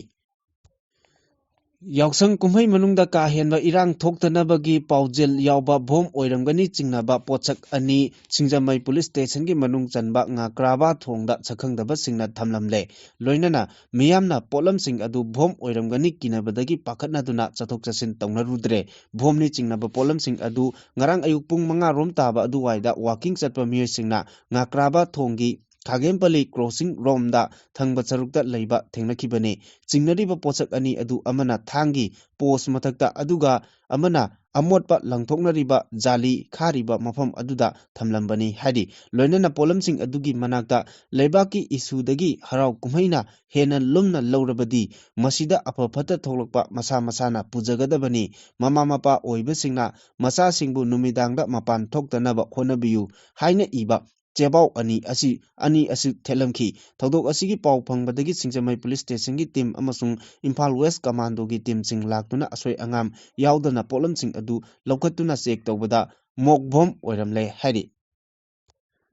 ꯌꯥꯎꯁꯪ ꯀꯨꯝꯍꯩ ꯃꯅꯨꯡꯗ ꯀꯥ ꯍꯦꯟꯕ ꯏꯔꯥꯡ ꯊꯣꯛꯇꯅꯕꯒꯤ ꯄꯥꯎꯖꯦꯜ ꯌꯥꯎꯕ ꯕꯣꯝ ꯑꯣꯏꯔꯝꯒꯅꯤ ꯆꯤꯡꯅꯕ ꯄꯣꯠꯁꯛ ꯑꯅꯤ ꯁꯤꯡꯖꯃꯩ ꯄꯨꯂꯤꯁ ꯁ꯭ꯇꯦꯁꯟꯒꯤ ꯃꯅꯨꯡ ꯆꯟꯕ ꯉꯥꯀ꯭ꯔꯥꯕꯥ ꯊꯣꯡꯗ ꯁꯛꯈꯪꯗꯕꯁꯤꯡꯅ ꯊꯝꯂꯝꯂꯦ꯫ ꯂꯣꯏꯅꯅ ꯃꯤꯌꯥꯝꯅ ꯄꯣꯠꯂꯝꯁꯤꯡ ꯑꯗꯨ ꯕꯣꯝ ꯑꯣꯏꯔꯝꯒꯅꯤ ꯀꯤꯅꯕꯗꯒꯤ ꯄꯥꯈꯠꯅꯗꯨꯅ ꯆꯠꯊꯣꯛ ꯆꯠꯁꯤꯟ ꯇꯧꯅꯔꯨꯗ꯭ꯔꯦ꯫ ꯕꯣꯝꯅꯤ ꯆꯤꯡꯅꯕ ꯄꯣꯠꯂꯝꯁꯤꯡ ꯑꯗꯨ ꯉꯔꯥꯡ ꯑꯌꯨꯛ ꯄꯨꯡ ꯃꯉꯥ ꯔꯣꯝ ꯇꯥꯕ ꯑꯗꯨꯋꯥꯏꯗ ꯋꯥꯀꯤꯡ ꯆꯠꯄ ꯃꯤꯑꯣꯏꯁꯤꯡꯅ ꯉꯥꯀ꯭ꯔꯥꯕꯥ ꯊꯣꯡꯒꯤ ꯈꯥꯒꯦꯝꯄꯜꯂꯤ ꯀ꯭ꯔꯣꯁꯤꯡ ꯔꯣꯝꯗ ꯊꯪꯕ ꯁꯔꯨꯛꯇ ꯂꯩꯕ ꯊꯦꯡꯅꯈꯤꯕꯅꯤ꯫ ꯆꯤꯡꯅꯔꯤꯕ ꯄꯣꯠꯁꯛ ꯑꯅꯤ ꯑꯗꯨ ꯑꯃꯅ ꯊꯥꯡꯒꯤ ꯄꯣꯁ ꯃꯊꯛꯇ, ꯑꯗꯨꯒ ꯑꯃꯅ ꯑꯃꯣꯠꯄ ꯂꯪꯊꯣꯛꯅꯔꯤꯕ ꯖꯥꯂꯤ ꯈꯥꯔꯤꯕ ꯃꯐꯝ ꯑꯗꯨꯗ ꯊꯝꯂꯝꯕꯅꯤ ꯍꯥꯏꯔꯤ꯫ ꯂꯣꯏꯅꯅ ꯄꯣꯠꯂꯝꯁꯤꯡ ꯑꯗꯨꯒꯤ ꯃꯅꯥꯛꯇ ꯂꯩꯕꯥꯛꯀꯤ ꯏꯁꯨꯗꯒꯤ ꯍꯔꯥꯎ ꯀꯨꯝꯍꯩꯅ ꯍꯦꯟꯅ ꯂꯨꯝꯅ ꯂꯧꯔꯕꯗꯤ ꯃꯁꯤꯗ ꯑꯐ ꯐꯠꯇ ꯊꯣꯛꯂꯛꯄ ꯃꯁꯥ ꯃꯁꯥꯅ ꯄꯨꯖꯒꯗꯕꯅꯤ꯫ ꯃꯃꯥ ꯃꯄꯥ ꯑꯣꯏꯕꯁꯤꯡꯅ ꯃꯆꯥꯁꯤꯡꯕꯨ ꯅꯨꯃꯤꯗꯥꯡꯗ ꯃꯄꯥꯟ ꯊꯣꯛꯇꯅꯕ ꯍꯣꯠꯅꯕꯤꯌꯨ ꯍꯥꯏꯅ ꯏꯕ ꯆꯦꯕꯥꯎ ꯑꯅꯤ ꯑꯁꯤ, ꯑꯅꯤ ꯑꯁꯤ ꯊꯦꯠꯂꯝꯈꯤ꯫ ꯊꯧꯗꯣꯛ ꯑꯁꯤꯒꯤ ꯄꯥꯎ ꯐꯪꯕꯗꯒꯤ ꯁꯤꯡꯖꯃꯩ ꯄꯨꯂꯤꯁ ꯁ꯭ꯇꯦꯁꯟꯒꯤ ꯇꯤꯝ ꯑꯃꯁꯨꯡ ꯏꯝꯐꯥꯜ ꯋꯦꯁ ꯀꯃꯥꯟꯗꯣꯒꯤ ꯇꯤꯝꯁꯤꯡ ꯂꯥꯛꯇꯨꯅ ꯑꯁꯣꯏ ꯑꯉꯥꯝ ꯌꯥꯎꯗꯅ ꯄꯣꯠꯂꯝꯁꯤꯡ ꯑꯗꯨ ꯂꯧꯈꯠꯇꯨꯅ ꯆꯦꯛ ꯇꯧꯕꯗ ꯃꯣꯛ ꯕꯣꯝ ꯑꯣꯏꯔꯝꯂꯦ ꯍꯥꯏꯔꯤ꯫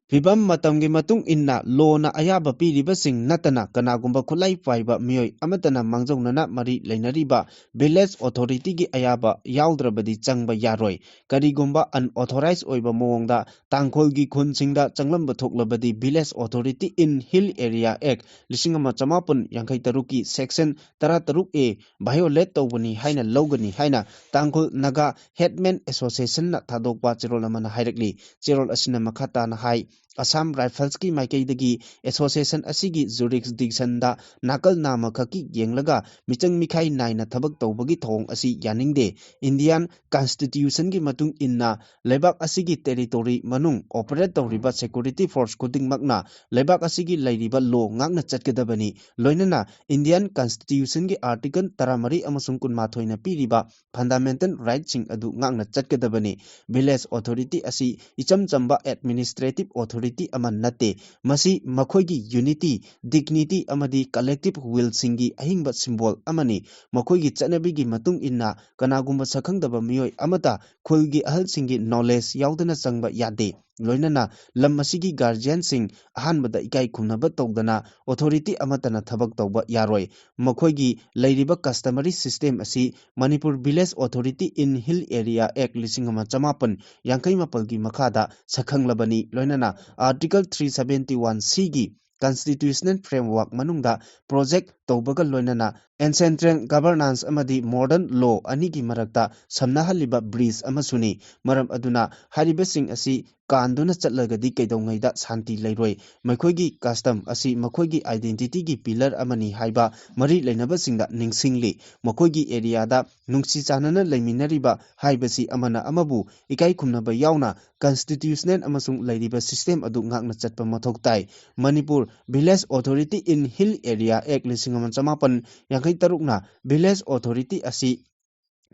ꯐꯤꯕꯝ ꯃꯇꯝꯒꯤ ꯃꯇꯨꯡ ꯏꯟꯅ ꯂꯣꯅ ꯑꯌꯥꯕ ꯄꯤꯔꯤꯕꯁꯤꯡ ꯅꯠꯇꯅ ꯀꯅꯥꯒꯨꯝꯕ ꯈꯨꯠꯂꯥꯏ ꯄꯥꯏꯕ ꯃꯤꯑꯣꯏ ꯑꯃꯠꯇꯅ ꯃꯥꯡꯖꯧꯅꯅ ꯃꯔꯤ ꯂꯩꯅꯔꯤꯕ ꯚꯤꯂꯦꯖ ꯑꯣꯊꯣꯔꯤꯇꯤꯒꯤ ꯑꯌꯥꯕ ꯌꯥꯎꯗ꯭ꯔꯕꯗꯤ ꯆꯪꯕ ꯌꯥꯔꯣꯏ꯫ ꯀꯔꯤꯒꯨꯝꯕ ꯑꯟꯑꯣꯊꯣꯔꯥꯏꯖ ꯑꯣꯏꯕ ꯃꯑꯣꯡꯗ ꯇꯥꯡꯈꯨꯜꯒꯤ ꯈꯨꯟꯁꯤꯡꯗ ꯆꯪꯂꯝꯕ ꯊꯣꯛꯂꯕꯗꯤ Village Authority in Hill Area Act ꯂꯤꯁꯤꯡ ꯑꯃ ꯆꯃꯥꯄꯟ ꯌꯥꯡꯈꯩ ꯇꯔꯨꯛꯀꯤ section ꯇꯔꯥ ꯇꯔꯨꯛ A violate ꯇꯧꯕꯅꯤ ꯍꯥꯏꯅ ꯂꯧꯒꯅꯤ ꯍꯥꯏꯅ ꯇꯥꯡꯈꯨꯜ ꯅꯥꯒꯥ ꯍꯦꯠꯃꯦꯟ ꯑꯦꯁꯣꯁꯤꯌꯦꯁꯟꯅ ꯊꯥꯗꯣꯛꯄ ꯆꯦꯔꯣꯜ ꯑꯃꯅ ꯍꯥꯏꯔꯛꯂꯤ꯫ ꯆꯦꯔꯣꯜ ꯑꯁꯤꯅ ꯃꯈꯥ ꯇꯥꯅ ꯍꯥꯏ, ꯑꯁꯥꯝ ꯔꯥꯏꯐꯜꯁꯀꯤ ꯃꯥꯏꯀꯩꯗꯒꯤ ꯑꯦꯁꯣꯁꯤꯌꯦꯁꯟ ꯑꯁꯤꯒꯤ ꯖꯨꯔꯤꯁꯗꯤꯛꯁꯟꯗ ꯅꯥꯀꯜ ꯅꯥꯝꯃꯈꯛꯀꯤ ꯌꯦꯡꯂꯒ ꯃꯤꯆꯪ ꯃꯤꯈꯥꯏ ꯅꯥꯏꯅ ꯊꯕꯛ ꯇꯧꯕꯒꯤ ꯊꯧꯑꯣꯡ ꯑꯁꯤ ꯌꯥꯅꯤꯡꯗꯦ꯫ ꯏꯟꯗꯤꯌꯥꯟ ꯀꯟꯁꯇꯤꯇ꯭ꯌꯨꯁꯟꯒꯤ ꯃꯇꯨꯡ ꯏꯟꯅ ꯂꯩꯕꯥꯛ ꯑꯁꯤꯒꯤ ꯇꯦꯔꯤꯇꯣꯔꯤ ꯃꯅꯨꯡ ꯑꯣꯄꯔꯦꯠ ꯇꯧꯔꯤꯕ ꯁꯦꯀ꯭ꯌꯨꯔꯤꯇꯤ ꯐꯣꯔꯁ ꯈꯨꯗꯤꯡꯃꯛꯅ ꯂꯩꯕꯥꯛ ꯑꯁꯤꯒꯤ ꯂꯩꯔꯤꯕ ꯂꯣ ꯉꯥꯛꯅ ꯆꯠꯀꯗꯕꯅꯤ꯫ ꯂꯣꯏꯅꯅ ꯏꯟꯗꯤꯌꯥꯟ ꯀꯟꯁꯇꯤꯇ꯭ꯌꯨꯁꯟꯒꯤ ꯑꯥꯔꯇꯤꯀꯜ ꯇꯔꯥꯃꯔꯤ ꯑꯃꯁꯨꯡ ꯀꯨꯟꯃꯥꯊꯣꯏꯅ ꯄꯤꯔꯤꯕ ꯐꯟꯗꯥꯃꯦꯟꯇꯦꯜ ꯔꯥꯏꯠꯁꯤꯡ ꯑꯗꯨ ꯉꯥꯛꯅ ꯆꯠꯀꯗꯕꯅꯤ꯫ ꯚꯤꯂꯦꯖ ꯑꯣꯊꯣꯔꯤꯇꯤ ꯑꯁꯤ ꯏꯆꯝ ꯆꯝꯕ ꯑꯦꯗꯃꯤꯅꯤꯁꯇ꯭ꯔꯦꯇꯤꯚ ꯑꯣꯊꯣꯔꯤꯇꯤ ꯑꯃ ꯅꯠꯇꯦ꯫ ꯃꯁꯤ ꯃꯈꯣꯏꯒꯤ ꯌꯨꯅꯤꯇꯤ, ꯗꯤꯒꯅꯤꯇꯤ ꯑꯃꯗꯤ ꯀꯂꯦꯛꯇꯤꯚ ꯋꯤꯜꯁꯤꯡꯒꯤ ꯑꯍꯤꯡꯕ ꯁꯤꯝꯕꯣꯜ ꯑꯃꯅꯤ꯫ ꯃꯈꯣꯏꯒꯤ ꯆꯠꯅꯕꯤꯒꯤ ꯃꯇꯨꯡ ꯏꯟꯅ ꯀꯅꯥꯒꯨꯝꯕ ꯁꯛꯈꯪꯗꯕ ꯃꯤꯑꯣꯏ ꯑꯃꯠꯇ ꯈꯨꯜꯒꯤ ꯑꯍꯜꯁꯤꯡꯒꯤ ꯅꯣꯂꯦꯖ ꯌꯥꯎꯗꯅ ꯆꯪꯕ ꯌꯥꯗꯦ꯫ ꯂꯣꯏꯅꯅ ꯂꯝ ꯑꯁꯤꯒꯤ ꯒꯥꯔꯖꯤꯌꯟꯁꯤꯡ ꯑꯍꯥꯟꯕꯗ ꯏꯀꯥꯏ ꯈꯨꯝꯅꯕ ꯇꯧꯗꯅ ꯑꯣꯊꯣꯔꯤꯇꯤ ꯑꯃꯠꯇꯅ ꯊꯕꯛ ꯇꯧꯕ ꯌꯥꯔꯣꯏ꯫ ꯃꯈꯣꯏꯒꯤ ꯂꯩꯔꯤꯕ ꯀꯁꯇꯃꯔꯤ ꯁꯤꯁꯇꯦꯝ ꯑꯁꯤ ꯃꯅꯤꯄꯨꯔ ꯚꯤꯂꯦꯖ ꯑꯣꯊꯣꯔꯤꯇꯤ ꯏꯟ ꯍꯤꯜ ꯑꯦꯔꯤꯌꯥ ꯑꯦꯛ ꯂꯤꯁꯤꯡ ꯑꯃ ꯆꯃꯥꯄꯟ ꯌꯥꯡꯈꯩ ꯃꯥꯄꯜꯒꯤ ꯃꯈꯥꯗ ꯁꯛꯈꯪꯂꯕꯅꯤ꯫ ꯂꯣꯏꯅꯅ ꯑꯥꯔꯇꯤꯀꯜ ꯊ꯭ꯔꯤ ꯁꯚꯦꯟꯇꯤ ꯋꯥꯟ ꯁꯤꯒꯤ ꯀꯟꯁꯇꯤꯇ꯭ꯌꯨꯁꯅꯦꯜ ꯐ꯭ꯔꯦꯝꯋꯥꯔꯛ ꯃꯅꯨꯡꯗ ꯄ꯭ꯔꯣꯖꯦꯛ ꯇꯧꯕꯒ ꯂꯣꯏꯅꯅ ꯑꯦꯟꯁꯦꯟꯇ꯭ꯔꯦꯜ ꯒꯕꯔꯅꯥꯟꯁ ꯑꯃꯗꯤ ꯃꯣꯗꯔꯟ ꯂꯣ ꯑꯅꯤꯒꯤ ꯃꯔꯛꯇ ꯁꯝꯅꯍꯜꯂꯤꯕ ꯕ꯭ꯔꯤꯖ ꯑꯃꯁꯨꯅꯤ꯫ ꯃꯔꯝ ꯑꯗꯨꯅ ꯍꯥꯏꯔꯤꯕꯁꯤꯡ ꯑꯁꯤ ꯀꯥꯟꯗꯨꯅ ꯆꯠꯂꯒꯗꯤ ꯀꯩꯗꯧꯉꯩꯗ ꯁꯥꯟꯇꯤ ꯂꯩꯔꯣꯏ꯫ ꯃꯈꯣꯏꯒꯤ ꯀꯁꯇꯝ ꯑꯁꯤ ꯃꯈꯣꯏꯒꯤ ꯑꯥꯏꯗꯦꯟꯇꯤꯇꯤꯒꯤ ꯄꯤꯂꯔ ꯑꯃꯅꯤ ꯍꯥꯏꯕ ꯃꯔꯤ ꯂꯩꯅꯕꯁꯤꯡꯗ ꯅꯤꯡꯁꯤꯡꯂꯤ꯫ ꯃꯈꯣꯏꯒꯤ ꯑꯦꯔꯤꯌꯥꯗ ꯅꯨꯡꯁꯤ ꯆꯥꯟꯅꯅ ꯂꯩꯃꯤꯟꯅꯔꯤꯕ ꯍꯥꯏꯕꯁꯤ ꯑꯃꯅ ꯑꯃꯕꯨ ꯏꯀꯥꯏ ꯈꯨꯝꯅꯕ ꯌꯥꯎꯅ ꯀꯟꯁꯇꯤꯇ꯭ꯌꯨꯁꯅꯦꯜ ꯑꯃꯁꯨꯡ ꯂꯩꯔꯤꯕ ꯁꯤꯁꯇꯦꯝ ꯑꯗꯨ ꯉꯥꯛꯅ ꯆꯠꯄ ꯃꯊꯧ ꯇꯥꯏ꯫ ꯃꯅꯤꯄꯨꯔ ꯚꯤꯂꯦꯖ ꯑꯣꯊꯣꯔꯤꯇꯤ ꯏꯟ ꯍꯤꯜ ꯑꯦꯔꯤꯌꯥ ꯑꯦꯛ ꯂꯤꯁꯤꯡ ꯑꯃ ꯆꯃꯥꯄꯟ ꯌꯥꯡꯈꯩ ꯇꯔꯨꯛꯅ ꯚꯤꯂꯦꯖ ꯑꯣꯊꯣꯔꯤꯇꯤ ꯑꯁꯤ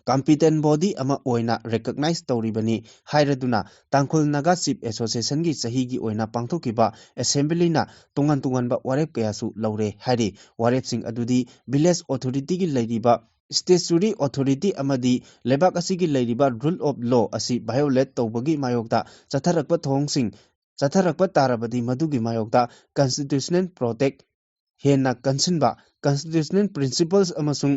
ꯀꯝꯄꯤꯇꯦꯟ ꯕꯣꯗꯤ ꯑꯃ ꯑꯣꯏꯅ ꯔꯦꯀꯛꯅꯥꯏꯖ ꯇꯧꯔꯤꯕꯅꯤ ꯍꯥꯏꯔꯗꯨꯅ ꯇꯥꯡꯈꯨꯜ ꯅꯥꯒꯥ ꯆꯤꯐ ꯑꯦꯁꯣꯁꯤꯌꯦꯁꯟꯒꯤ ꯆꯍꯤꯒꯤ ꯑꯣꯏꯅ ꯄꯥꯡꯊꯣꯛꯈꯤꯕ ꯑꯦꯁꯦꯝꯕ꯭ꯂꯤꯅ ꯇꯣꯉꯥꯟ ꯇꯣꯉꯥꯟꯕ ꯋꯥꯔꯦꯞ ꯀꯌꯥꯁꯨ ꯂꯧꯔꯦ ꯍꯥꯏꯔꯤ꯫ ꯋꯥꯔꯦꯞꯁꯤꯡ ꯑꯗꯨꯗꯤ ꯚꯤꯂꯦꯖ ꯑꯣꯊꯣꯔꯤꯇꯤꯒꯤ ꯂꯩꯔꯤꯕ ꯁ꯭ꯇꯦꯆꯨꯔꯤ ꯑꯣꯊꯣꯔꯤꯇꯤ ꯑꯃꯗꯤ ꯂꯩꯕꯥꯛ ꯑꯁꯤꯒꯤ ꯂꯩꯔꯤꯕ ꯔꯨꯜ ꯑꯣꯐ ꯂꯣ ꯑꯁꯤ ꯚꯥꯏꯑꯣꯂꯦꯠ ꯇꯧꯕꯒꯤ ꯃꯥꯌꯣꯛꯇ ꯆꯠꯊꯔꯛꯄ ꯊꯧꯑꯣꯡꯁꯤꯡ ꯆꯠꯊꯔꯛꯄ ꯇꯥꯔꯕꯗꯤ ꯃꯗꯨꯒꯤ ꯃꯥꯌꯣꯛꯇ ꯀꯟꯁꯇꯤꯇ꯭ꯌꯨꯁꯅꯦꯜ ꯄ꯭ꯔꯣꯇꯦꯛ ꯍꯦꯟꯅ ꯀꯟꯁꯤꯟꯕ, ꯀꯟꯁꯇꯤꯇ꯭ꯌꯨꯁꯅꯦꯜ ꯄ꯭ꯔꯤꯟꯁꯤꯄꯜꯁ ꯑꯃꯁꯨꯡ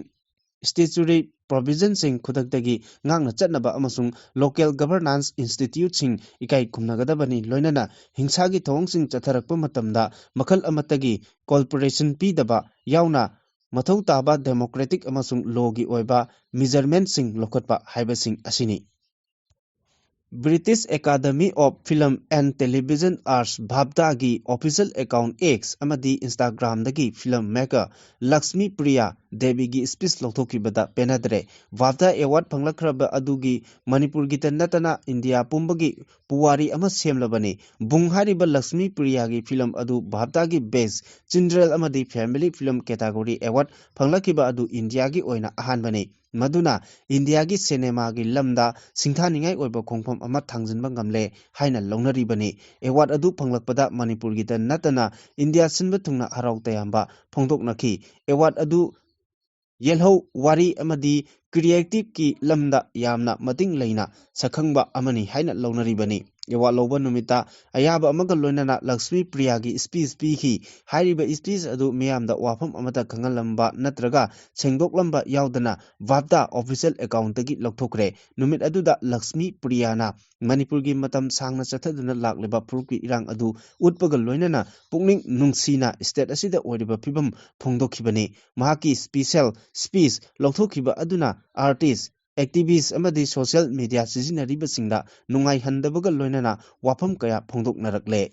ꯁ꯭ꯇꯦꯆꯨꯔꯤ ꯄ꯭ꯔꯣꯚꯤꯖꯟꯁꯤꯡ ꯈꯨꯗꯛꯇꯒꯤ ꯉꯥꯛꯅ ꯆꯠꯅꯕ ꯑꯃꯁꯨꯡ ꯂꯣꯀꯦꯜ ꯒꯚꯔꯅꯥꯟꯁ ꯏꯟꯁꯇꯤꯇ꯭ꯌꯨꯠꯁꯤꯡ ꯏꯀꯥꯏ ꯈꯨꯝꯅꯒꯗꯕꯅꯤ, ꯂꯣꯏꯅꯅ ꯍꯤꯡꯁꯥꯒꯤ ꯊꯧꯑꯣꯡꯁꯤꯡ ꯆꯠꯊꯔꯛꯄ ꯃꯇꯝꯗ ꯃꯈꯜ ꯑꯃꯠꯇꯒꯤ ꯀꯣꯑꯣꯄꯔꯦꯁꯟ ꯄꯤꯗꯕ ꯌꯥꯎꯅ ꯃꯊꯧ ꯇꯥꯕ ꯗꯦꯃꯣꯀ꯭ꯔꯦꯇꯤꯛ ꯑꯃꯁꯨꯡ ꯂꯣꯒꯤ ꯑꯣꯏꯕ ꯃꯤꯖꯔꯃꯦꯟꯠꯁꯤꯡ ꯂꯧꯈꯠꯄ ꯍꯥꯏꯕꯁꯤꯡ ꯑꯁꯤꯅꯤ꯫ British Academy of Film and Television Arts, ꯕꯥꯞꯇꯥꯒꯤ ꯑꯣꯐꯤꯁꯤꯌꯦꯜ ꯑꯦꯀꯥꯎꯟ ꯑꯦꯛꯁ ꯑꯃꯗꯤ ꯏꯟꯁꯇꯥꯒ꯭ꯔꯥꯝꯗꯒꯤ ꯐꯤꯂꯝ ꯃꯦꯀꯔ ꯂꯛꯁꯃꯤ ꯄ꯭ꯔꯤꯌꯥ ꯗꯦꯕꯤꯒꯤ ꯁ꯭ꯄꯤꯆ ꯂꯧꯊꯣꯛꯈꯤꯕꯗ ꯄꯦꯟꯅꯗ꯭ꯔꯦ꯫ ꯕꯥꯞꯇꯥ ꯑꯦꯋꯥꯔꯗ ꯐꯪꯂꯛꯈ꯭ꯔꯕ ꯑꯗꯨꯒꯤ ꯃꯅꯤꯄꯨꯔꯒꯤꯇ ꯅꯠꯇꯅ ꯏꯟꯗꯤꯌꯥ ꯄꯨꯝꯕꯒꯤ ꯄꯨꯋꯥꯔꯤ ꯑꯃ ꯁꯦꯝꯂꯕꯅꯤ꯫ ꯕꯨꯡ ꯍꯥꯏꯔꯤꯕ ꯂꯛꯁꯃꯤ ꯄ꯭ꯔꯤꯌꯥꯒꯤ ꯐꯤꯂꯝ ꯑꯗꯨ ꯕꯥꯞꯇꯥꯒꯤ ꯕꯦꯁ꯭ꯠ ꯆꯤꯜꯗ꯭ꯔꯦꯟ ꯑꯃꯗꯤ ꯐꯦꯃꯤꯂꯤ ꯐꯤꯂꯝ ꯀꯦꯇꯥꯒꯣꯔꯤ ꯑꯦꯋꯥꯔꯗ ꯐꯪꯂꯛꯈꯤꯕ ꯑꯗꯨ ꯏꯟꯗꯤꯌꯥꯒꯤ ꯑꯣꯏꯅ ꯑꯍꯥꯟꯕꯅꯤ꯫ ꯃꯗꯨꯅ ꯏꯟꯗꯤꯌꯥꯒꯤ ꯁꯤꯅꯦꯃꯥꯒꯤ ꯂꯝꯗ ꯁꯤꯡꯊꯥꯅꯤꯡꯉꯥꯏ ꯑꯣꯏꯕ ꯈꯣꯡꯐꯝ ꯑꯃ ꯊꯥꯡꯖꯤꯟꯕ ꯉꯝꯂꯦ ꯍꯥꯏꯅ ꯂꯧꯅꯔꯤꯕꯅꯤ꯫ ꯑꯦꯋꯥꯔꯗ ꯑꯗꯨ ꯐꯪꯂꯛꯄꯗ ꯃꯅꯤꯄꯨꯔꯒꯤꯇ ꯅꯠꯇꯅ ꯏꯟꯗꯤꯌꯥ ꯁꯤꯟꯕ ꯊꯨꯡꯅ ꯍꯔꯥꯎ ꯇꯌꯥꯝꯕ ꯐꯣꯡꯗꯣꯛꯅꯈꯤ꯫ ꯑꯦꯋꯥꯔꯗ ꯑꯗꯨ ꯌꯦꯜꯍꯧ, ꯋꯥꯔꯤ ꯑꯃꯗꯤ ꯀ꯭ꯔꯤꯌꯦꯇꯤꯚꯀꯤ ꯂꯝꯗ ꯌꯥꯝꯅ ꯃꯇꯤꯡ ꯂꯩꯅ ꯁꯛꯈꯪꯕ ꯑꯃꯅꯤ ꯍꯥꯏꯅ ꯂꯧꯅꯔꯤꯕꯅꯤ꯫ ꯑꯦꯋꯥꯔꯗ ꯂꯧꯕ ꯅꯨꯃꯤꯠꯇ ꯑꯌꯥꯕ ꯑꯃꯒ ꯂꯣꯏꯅꯅ ꯂꯛꯁꯃꯤ ꯄ꯭ꯔꯤꯌꯥꯒꯤ ꯁ꯭ꯄꯤꯆ ꯄꯤꯈꯤ꯫ ꯍꯥꯏꯔꯤꯕ ꯁ꯭ꯄꯤꯆ ꯑꯗꯨ ꯃꯤꯌꯥꯝꯗ ꯋꯥꯐꯝ ꯑꯃꯠꯇ ꯈꯪꯍꯜꯂꯝꯕ ꯅꯠꯇ꯭ꯔꯒ ꯁꯦꯡꯗꯣꯛꯂꯝꯕ ꯌꯥꯎꯗꯅ ꯚꯥꯞꯇꯥ ꯑꯣꯐꯤꯁꯤꯌꯦꯜ ꯑꯦꯀꯥꯎꯟꯠꯇꯒꯤ ꯂꯧꯊꯣꯛꯈ꯭ꯔꯦ꯫ ꯅꯨꯃꯤꯠ ꯑꯗꯨꯗ ꯂꯛꯁꯃꯤ ꯄ꯭ꯔꯤꯌꯥꯅ ꯃꯅꯤꯄꯨꯔꯒꯤ ꯃꯇꯝ ꯁꯥꯡꯅ ꯆꯠꯊꯗꯨꯅ ꯂꯥꯛꯂꯤꯕ ꯐꯨꯔꯨꯞꯀꯤ ꯏꯔꯥꯡ ꯑꯗꯨ ꯎꯠꯄꯒ ꯂꯣꯏꯅꯅ ꯄꯨꯛꯅꯤꯡ ꯅꯨꯡꯁꯤꯅ ꯁ꯭ꯇꯦꯠ ꯑꯁꯤꯗ ꯑꯣꯏꯔꯤꯕ ꯐꯤꯕꯝ ꯐꯣꯡꯗꯣꯛꯈꯤꯕꯅꯤ꯫ ꯃꯍꯥꯛꯀꯤ ꯁ꯭ꯄꯤꯁꯦꯜ ꯁ꯭ꯄꯤꯆ ꯂꯧꯊꯣꯛꯈꯤꯕ ꯑꯗꯨꯅ ꯑꯥꯔꯇꯤꯁ, ꯑꯦꯛꯇꯤꯚꯤꯁ꯭ꯠ ꯑꯃꯗꯤ ꯁꯣꯁꯤꯌꯦꯜ ꯃꯤꯗꯤꯌꯥ ꯁꯤꯖꯤꯟꯅꯔꯤꯕꯁꯤꯡꯗ ꯅꯨꯡꯉꯥꯏꯍꯟꯗꯕꯒ ꯂꯣꯏꯅꯅ ꯋꯥꯐꯝ ꯀꯌꯥ ꯐꯣꯡꯗꯣꯛꯅꯔꯛꯂꯦ꯫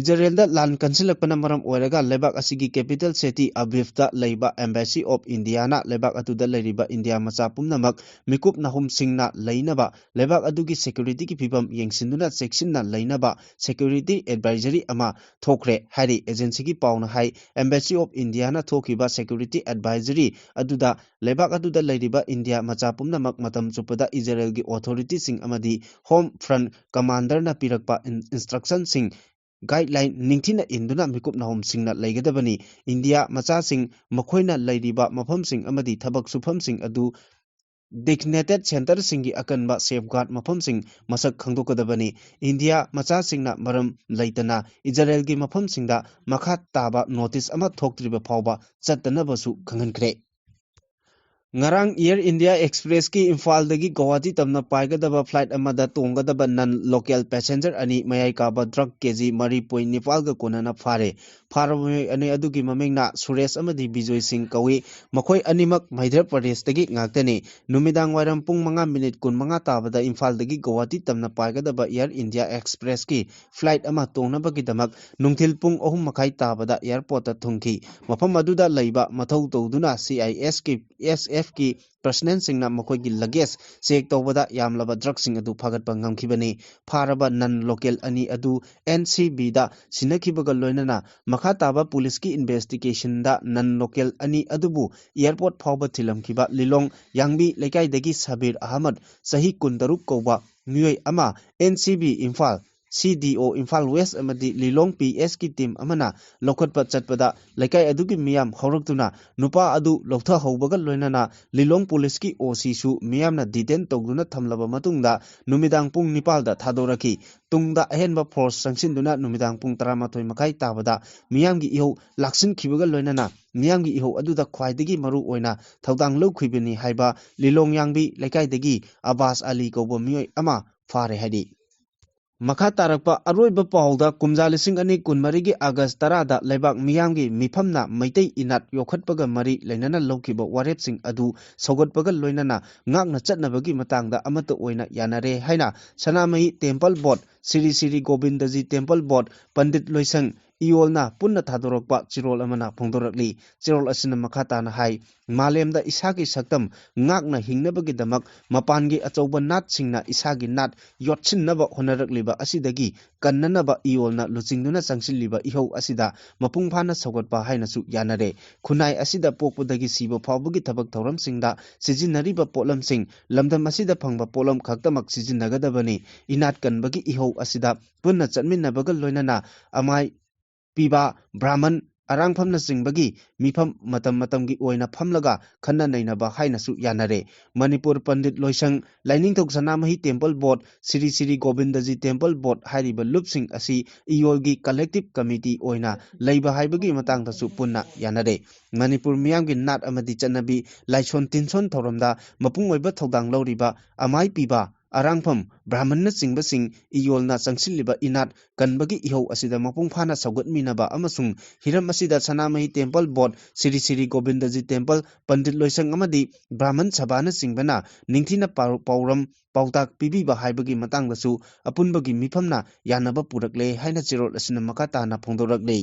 ꯏꯖꯔꯦꯜꯗ ꯂꯥꯟ ꯀꯟꯁꯤꯜꯂꯛꯄꯅ ꯃꯔꯝ ꯑꯣꯏꯔꯒ ꯂꯩꯕꯥꯛ ꯑꯁꯤꯒꯤ ꯀꯦꯄꯤꯇꯦꯜ ꯁꯤꯇꯤ ꯑꯕꯤꯚꯇ ꯂꯩꯕ Embassy of Indiaꯅ ꯂꯩꯕꯥꯛ ꯑꯗꯨꯗ ꯂꯩꯔꯤꯕ ꯏꯟꯗꯤꯌꯥ ꯃꯆꯥ ꯄꯨꯝꯅꯃꯛ ꯃꯤꯀꯨꯞ ꯅꯥꯍꯨꯝꯁꯤꯡꯅ ꯂꯩꯅꯕ, ꯂꯩꯕꯥꯛ ꯑꯗꯨꯒꯤ ꯁꯦꯀ꯭ꯌꯨꯔꯤꯇꯤꯒꯤ ꯐꯤꯕꯝ ꯌꯦꯡꯁꯤꯟꯗꯨꯅ ꯆꯦꯛꯁꯤꯟꯅ ꯂꯩꯅꯕ ꯁꯦꯀ꯭ꯌꯨꯔꯤꯇꯤ ꯑꯦꯗꯚꯥꯏꯖꯔꯤ ꯑꯃ ꯊꯣꯛꯈ꯭ꯔꯦ ꯍꯥꯏꯔꯤ꯫ ꯑꯦꯖꯦꯟꯁꯤꯒꯤ ꯄꯥꯎꯅ ꯍꯥꯏ, Embassy of Indiaꯅ ꯊꯣꯛꯈꯤꯕ ꯁꯦꯀ꯭ꯌꯨꯔꯤꯇꯤ ꯑꯦꯗꯚꯥꯏꯖꯔꯤ ꯑꯗꯨꯗ ꯂꯩꯕꯥꯛ ꯑꯗꯨꯗ ꯂꯩꯔꯤꯕ ꯏꯟꯗꯤꯌꯥ ꯃꯆꯥ ꯄꯨꯝꯅꯃꯛ ꯃꯇꯝ ꯆꯨꯞꯄꯗ ꯏꯖꯔꯦꯜꯒꯤ ꯑꯣꯊꯣꯔꯤꯇꯤꯁꯤꯡ ꯑꯃꯗꯤ ꯍꯣꯝ ꯐ꯭ꯔꯟꯠ ꯀꯃꯥꯟꯗꯔꯅ ꯄꯤꯔꯛꯄ ꯏꯟ-, ꯏꯟꯁꯇ꯭ꯔꯛꯁꯟꯁꯤꯡ, ꯒꯥꯏꯗꯂꯥꯏꯟ ꯅꯤꯡꯊꯤꯅ ꯏꯟꯗꯨꯅ ꯃꯤꯀꯨꯞ ꯅꯥꯍꯨꯝꯁꯤꯡꯅ ꯂꯩꯒꯗꯕꯅꯤ꯫ ꯏꯟꯗꯤꯌꯥ ꯃꯆꯥꯁꯤꯡ ꯃꯈꯣꯏꯅ ꯂꯩꯔꯤꯕ ꯃꯐꯝꯁꯤꯡ ꯑꯃꯗꯤ ꯊꯕꯛ ꯁꯨꯐꯝꯁꯤꯡ ꯑꯗꯨ ꯗꯤꯖꯤꯒꯅꯦꯇꯦꯗ ꯁꯦꯟꯇꯔꯁꯤꯡꯒꯤ ꯑꯀꯟꯕ ꯁꯦꯐꯒꯥꯔꯗ ꯃꯐꯝꯁꯤꯡ ꯃꯁꯛ ꯈꯪꯗꯣꯛꯀꯗꯕꯅꯤ꯫ ꯏꯟꯗꯤꯌꯥ ꯃꯆꯥꯁꯤꯡꯅ ꯃꯔꯝ ꯂꯩꯇꯅ ꯏꯖꯔꯦꯜꯒꯤ ꯃꯐꯝꯁꯤꯡꯗ ꯃꯈꯥ ꯇꯥꯕ ꯅꯣꯇꯤꯁ ꯑꯃ ꯊꯣꯛꯇ꯭ꯔꯤꯕ ꯐꯥꯎꯕ ꯆꯠꯇꯅꯕꯁꯨ ꯈꯪꯍꯟꯈ꯭ꯔꯦ꯫ ꯉꯔꯥꯡ Air India Expressꯀꯤ ꯏꯝꯐꯥꯜꯗꯒꯤ ꯒꯧꯍꯥꯇꯤ ꯇꯝꯅ ꯄꯥꯏꯒꯗꯕ flight ꯑꯃꯗ ꯇꯣꯡꯒꯗꯕ non local passenger ꯑꯅꯤ ꯃꯌꯥꯏ ꯀꯥꯕ drug ꯀꯦꯖꯤ ꯃꯔꯤ ꯄꯣꯏꯟ ꯅꯤꯄꯥꯜꯒ ꯀꯣꯟꯅꯅ ꯐꯥꯔꯦ꯫ ꯐꯥꯔꯕ ꯃꯤꯑꯣꯏ ꯑꯅꯤ ꯑꯗꯨꯒꯤ ꯃꯃꯤꯡꯅ ꯁꯨꯔꯦꯁ ꯑꯃꯗꯤ ꯕꯤꯖꯣꯏ ꯁꯤꯡ ꯀꯧꯏ꯫ ꯃꯈꯣꯏ ꯑꯅꯤꯃꯛ ꯃꯙ꯭ꯌ ꯄ꯭ꯔꯗꯦꯁꯇꯒꯤ ꯉꯥꯛꯇꯅꯤ꯫ ꯅꯨꯃꯤꯗꯥꯡ ꯋꯥꯏꯔꯝ ꯄꯨꯡ ꯃꯉꯥ ꯃꯤꯅꯤꯠ ꯀꯨꯟꯃꯉꯥ ꯇꯥꯕꯗ ꯏꯝꯐꯥꯜꯗꯒꯤ ꯒꯧꯍꯥꯇꯤ ꯇꯝꯅ ꯄꯥꯏꯒꯗꯕ Air India Expressꯀꯤ flight ꯑꯃ ꯇꯣꯡꯅꯕꯒꯤꯗꯃꯛ ꯅꯨꯡꯊꯤꯜ ꯄꯨꯡ ꯑꯍꯨꯝ ꯃꯈꯥꯏ ꯇꯥꯕꯗ airportꯇ ꯊꯨꯡꯈꯤ꯫ ꯃꯐꯝ ꯑꯗꯨꯗ ꯂꯩꯕ ꯃꯊꯧ ꯇꯧꯗꯨꯅ CISꯀꯤ, SFꯀꯤ personnelꯁꯤꯡꯅ ꯃꯈꯣꯏꯒꯤ luggage check ꯇꯧꯕꯗ ꯌꯥꯝꯂꯕ drugꯁꯤꯡ ꯑꯗꯨ ꯐꯥꯒꯠꯄ ꯉꯝꯈꯤꯕꯅꯤ꯫ ꯐꯥꯔꯕ non local ꯑꯅꯤ ꯑꯗꯨ NCBꯗ ꯁꯤꯟꯅꯈꯤꯕꯒ ꯂꯣꯏꯅꯅ ꯃꯈꯥ ꯇꯥꯕ ꯄꯨꯂꯤꯁꯀꯤ investigationꯗ non local ꯑꯅꯤ ꯑꯗꯨꯕꯨ airport ꯐꯥꯎꯕ ꯊꯤꯜꯂꯝꯈꯤꯕ ꯂꯤꯂꯣꯡ ꯌꯥꯡꯕꯤ ꯂꯩꯀꯥꯏꯗꯒꯤ ꯁꯕꯤꯔ ꯑꯍꯃꯗ, ꯆꯍꯤ ꯀꯨꯟꯇꯔꯨꯛ ꯀꯧꯕ ꯃꯤꯑꯣꯏ ꯑꯃ, NCB ꯏꯝꯐꯥꯜ ꯁꯤ ꯗꯤ ꯑꯣ ꯏꯝꯐꯥꯜ ꯋꯦꯁ ꯑꯃꯗꯤ ꯂꯤꯂꯣꯡ ꯄꯤ ꯑꯦꯁꯀꯤ ꯇꯤꯝ ꯑꯃꯅ ꯂꯧꯈꯠꯄ ꯆꯠꯄꯗ ꯂꯩꯀꯥꯏ ꯑꯗꯨꯒꯤ ꯃꯤꯌꯥꯝ ꯍꯧꯔꯛꯇꯨꯅ ꯅꯨꯄꯥ ꯑꯗꯨ ꯂꯧꯊꯍꯧꯕꯒ ꯂꯣꯏꯅꯅ ꯂꯤꯂꯣꯡ ꯄꯨꯂꯤꯁꯀꯤ ꯑꯣ ꯁꯤꯁꯨ ꯃꯤꯌꯥꯝꯅ ꯗꯤꯇꯦꯟ ꯇꯧꯗꯨꯅ ꯊꯝꯂꯕ ꯃꯇꯨꯡꯗ ꯅꯨꯃꯤꯗꯥꯡ ꯄꯨꯡ ꯅꯤꯄꯥꯜꯗ ꯊꯥꯗꯣꯔꯛꯈꯤ꯫ ꯇꯨꯡꯗ ꯑꯍꯦꯟꯕ ꯐꯣꯔꯁ ꯆꯪꯁꯤꯟꯗꯨꯅ ꯅꯨꯃꯤꯗꯥꯡ ꯄꯨꯡ ꯇꯔꯥꯃꯥꯊꯣꯏ ꯃꯈꯥꯏ ꯇꯥꯕꯗ ꯃꯤꯌꯥꯝꯒꯤ ꯏꯍꯧ ꯂꯥꯛꯁꯤꯟꯈꯤꯕꯒ ꯂꯣꯏꯅꯅ ꯃꯤꯌꯥꯝꯒꯤ ꯏꯍꯧ ꯑꯗꯨꯗ ꯈ꯭ꯋꯥꯏꯗꯒꯤ ꯃꯔꯨ ꯑꯣꯏꯅ ꯊꯧꯗꯥꯡ ꯂꯧꯈꯤꯕꯅꯤ ꯍꯥꯏꯕ ꯂꯤꯂꯣꯡ ꯌꯥꯡꯕꯤ ꯂꯩꯀꯥꯏꯗꯒꯤ ꯑꯕꯥꯁ ꯑꯂꯤ ꯀꯧꯕ ꯃꯤꯑꯣꯏ ꯑꯃ ꯐꯥꯔꯦ ꯍꯥꯏꯔꯤ꯫ ꯃꯈꯥ ꯇꯥꯔꯛꯄ ꯑꯔꯣꯏꯕ ꯄꯥꯎꯗ ꯀꯨꯝꯖꯥ ꯂꯤꯁꯤꯡ ꯑꯅꯤ ꯀꯨꯟꯃꯔꯤꯒꯤ ꯑꯥꯒꯁ ꯇꯔꯥꯗ ꯂꯩꯕꯥꯛ ꯃꯤꯌꯥꯝꯒꯤ ꯃꯤꯐꯝꯅ ꯃꯩꯇꯩ ꯏꯅꯥꯠ ꯌꯣꯛꯈꯠꯄꯒ ꯃꯔꯤ ꯂꯩꯅꯅ ꯂꯧꯈꯤꯕ ꯋꯥꯔꯦꯞꯁꯤꯡ ꯑꯗꯨ ꯁꯧꯒꯠꯄꯒ ꯂꯣꯏꯅꯅ ꯉꯥꯛꯅ ꯆꯠꯅꯕꯒꯤ ꯃꯇꯥꯡꯗ ꯑꯃꯠꯇ ꯑꯣꯏꯅ ꯌꯥꯅꯔꯦ ꯍꯥꯏꯅ ꯁꯅꯥꯃꯍꯤ ꯇꯦꯝꯄꯜ ꯕꯣꯔꯗ, ꯁ꯭ꯔꯤ ꯁ꯭ꯔꯤ ꯒꯣꯕꯤꯟꯗꯖꯤ ꯇꯦꯝꯄꯜ ꯕꯣꯔꯗ, ꯄꯟꯗꯤꯠ ꯂꯣꯏꯁꯪ, ꯏꯌꯣꯜꯅ ꯄꯨꯟꯅ ꯊꯥꯗꯣꯔꯛꯄ ꯆꯤꯔꯣꯜ ꯑꯃꯅ ꯐꯣꯡꯗꯣꯔꯛꯂꯤ꯫ ꯆꯤꯔꯣꯜ ꯑꯁꯤꯅ ꯃꯈꯥ ꯇꯥꯅ ꯍꯥꯏ, ꯃꯥꯂꯦꯝꯗ ꯏꯁꯥꯒꯤ ꯁꯛꯇꯝ ꯉꯥꯛꯅ ꯍꯤꯡꯅꯕꯒꯤꯗꯃꯛ ꯃꯄꯥꯟꯒꯤ ꯑꯆꯧꯕ ꯅꯥꯠꯁꯤꯡꯅ ꯏꯁꯥꯒꯤ ꯅꯥꯠ ꯌꯣꯠꯁꯤꯟꯅꯕ ꯍꯣꯠꯅꯔꯛꯂꯤꯕ ꯑꯁꯤꯗꯒꯤ ꯀꯟꯅꯅꯕ ꯏꯌꯣꯜꯅ ꯂꯨꯆꯤꯡꯗꯨꯅ ꯆꯪꯁꯤꯜꯂꯤꯕ ꯏꯍꯧ ꯑꯁꯤꯗ ꯃꯄꯨꯡ ꯐꯥꯅ ꯁꯧꯒꯠꯄ ꯍꯥꯏꯅꯁꯨ ꯌꯥꯅꯔꯦ꯫ ꯈꯨꯟꯅꯥꯏ ꯑꯁꯤꯗ ꯄꯣꯛꯄꯗꯒꯤ ꯁꯤꯕ ꯐꯥꯎꯕꯒꯤ ꯊꯕꯛ ꯊꯧꯔꯝꯁꯤꯡꯗ ꯁꯤꯖꯤꯟꯅꯔꯤꯕ ꯄꯣꯠꯂꯝꯁꯤꯡ, ꯂꯝꯗꯝ ꯑꯁꯤꯗ ꯐꯪꯕ ꯄꯣꯠꯂꯝ ꯈꯛꯇꯃꯛ ꯁꯤꯖꯤꯟꯅꯒꯗꯕꯅꯤ꯫ ꯏꯅꯥꯠ ꯀꯟꯕꯒꯤ ꯏꯍꯧ ꯑꯁꯤꯗ ꯄꯨꯟꯅ ꯆꯠꯃꯤꯟꯅꯕꯒ ꯂꯣꯏꯅꯅ ꯑꯃꯥꯏ ꯄꯤꯕ, ꯕ꯭ꯔꯥꯍꯃꯟ, ꯑꯔꯥꯡꯐꯝꯅꯆꯤꯡꯕꯒꯤ ꯃꯤꯐꯝ ꯃꯇꯝ ꯃꯇꯝꯒꯤ ꯑꯣꯏꯅ ꯐꯝꯂꯒ ꯈꯟꯅ ꯅꯩꯅꯕ ꯍꯥꯏꯅꯁꯨ ꯌꯥꯅꯔꯦ꯫ ꯃꯅꯤꯄꯨꯔ ꯄꯟꯗꯤꯠ ꯂꯣꯏꯁꯪ, ꯂꯥꯏꯅꯤꯡꯊꯧ ꯁꯅꯥꯃꯍꯤ ꯇꯦꯝꯄꯜ ꯕꯣꯔꯗ, ꯁ꯭ꯔꯤ ꯁ꯭ꯔꯤ ꯒꯣꯕꯤꯟꯗꯖꯤ ꯇꯦꯝꯄꯜ ꯕꯣꯔꯗ ꯍꯥꯏꯔꯤꯕ ꯂꯨꯞꯁꯤꯡ ꯑꯁꯤ ꯏꯌꯣꯜꯒꯤ ꯀꯂꯦꯛꯇꯤꯚ ꯀꯃꯤꯇꯤ ꯑꯣꯏꯅ ꯂꯩꯕ ꯍꯥꯏꯕꯒꯤ ꯃꯇꯥꯡꯗꯁꯨ ꯄꯨꯟꯅ ꯌꯥꯅꯔꯦ꯫ ꯃꯅꯤꯄꯨꯔ ꯃꯤꯌꯥꯝꯒꯤ ꯅꯥꯠ ꯑꯃꯗꯤ ꯆꯠꯅꯕꯤ, ꯂꯥꯏꯁꯣꯟ ꯇꯤꯟꯁꯣꯟ ꯊꯧꯔꯝꯗ ꯃꯄꯨꯡ ꯑꯣꯏꯕ ꯊꯧꯗꯥꯡ ꯂꯧꯔꯤꯕ ꯑꯃꯥꯏ ꯄꯤꯕ, ꯑꯔꯥꯡꯐꯝ, ꯕ꯭ꯔꯥꯍꯃꯟꯅꯆꯤꯡꯕꯁꯤꯡ ꯏꯌꯣꯜꯅ ꯆꯪꯁꯤꯜꯂꯤꯕ ꯏꯅꯥꯠ ꯀꯟꯕꯒꯤ ꯏꯍꯧ ꯑꯁꯤꯗ ꯃꯄꯨꯡ ꯐꯥꯅ ꯁꯧꯒꯠꯃꯤꯟꯅꯕ ꯑꯃꯁꯨꯡ ꯍꯤꯔꯝ ꯑꯁꯤꯗ ꯁꯅꯥꯃꯍꯤ ꯇꯦꯝꯄꯜ ꯕꯣꯔꯗ, ꯁ꯭ꯔꯤ ꯁ꯭ꯔꯤ ꯒꯣꯕꯤꯟꯗꯖꯤ ꯇꯦꯝꯄꯜ, ꯄꯟꯗꯤꯠ ꯂꯣꯏꯁꯪ ꯑꯃꯗꯤ ꯕ꯭ꯔꯥꯍꯃꯟ ꯁꯚꯥꯅꯆꯤꯡꯕꯅ ꯅꯤꯡꯊꯤꯅ ꯄꯥꯎ-, ꯄꯥꯎꯔꯝ ꯄꯥꯎꯇꯥꯛ ꯄꯤꯕꯤꯕ ꯍꯥꯏꯕꯒꯤ ꯃꯇꯥꯡꯗꯁꯨ ꯑꯄꯨꯟꯕꯒꯤ ꯃꯤꯐꯝꯅ ꯌꯥꯅꯕ ꯄꯨꯔꯛꯂꯦ ꯍꯥꯏꯅ ꯆꯤꯔꯣꯜ ꯑꯁꯤꯅ ꯃꯈꯥ ꯇꯥꯅ ꯐꯣꯡꯗꯣꯔꯛꯂꯤ꯫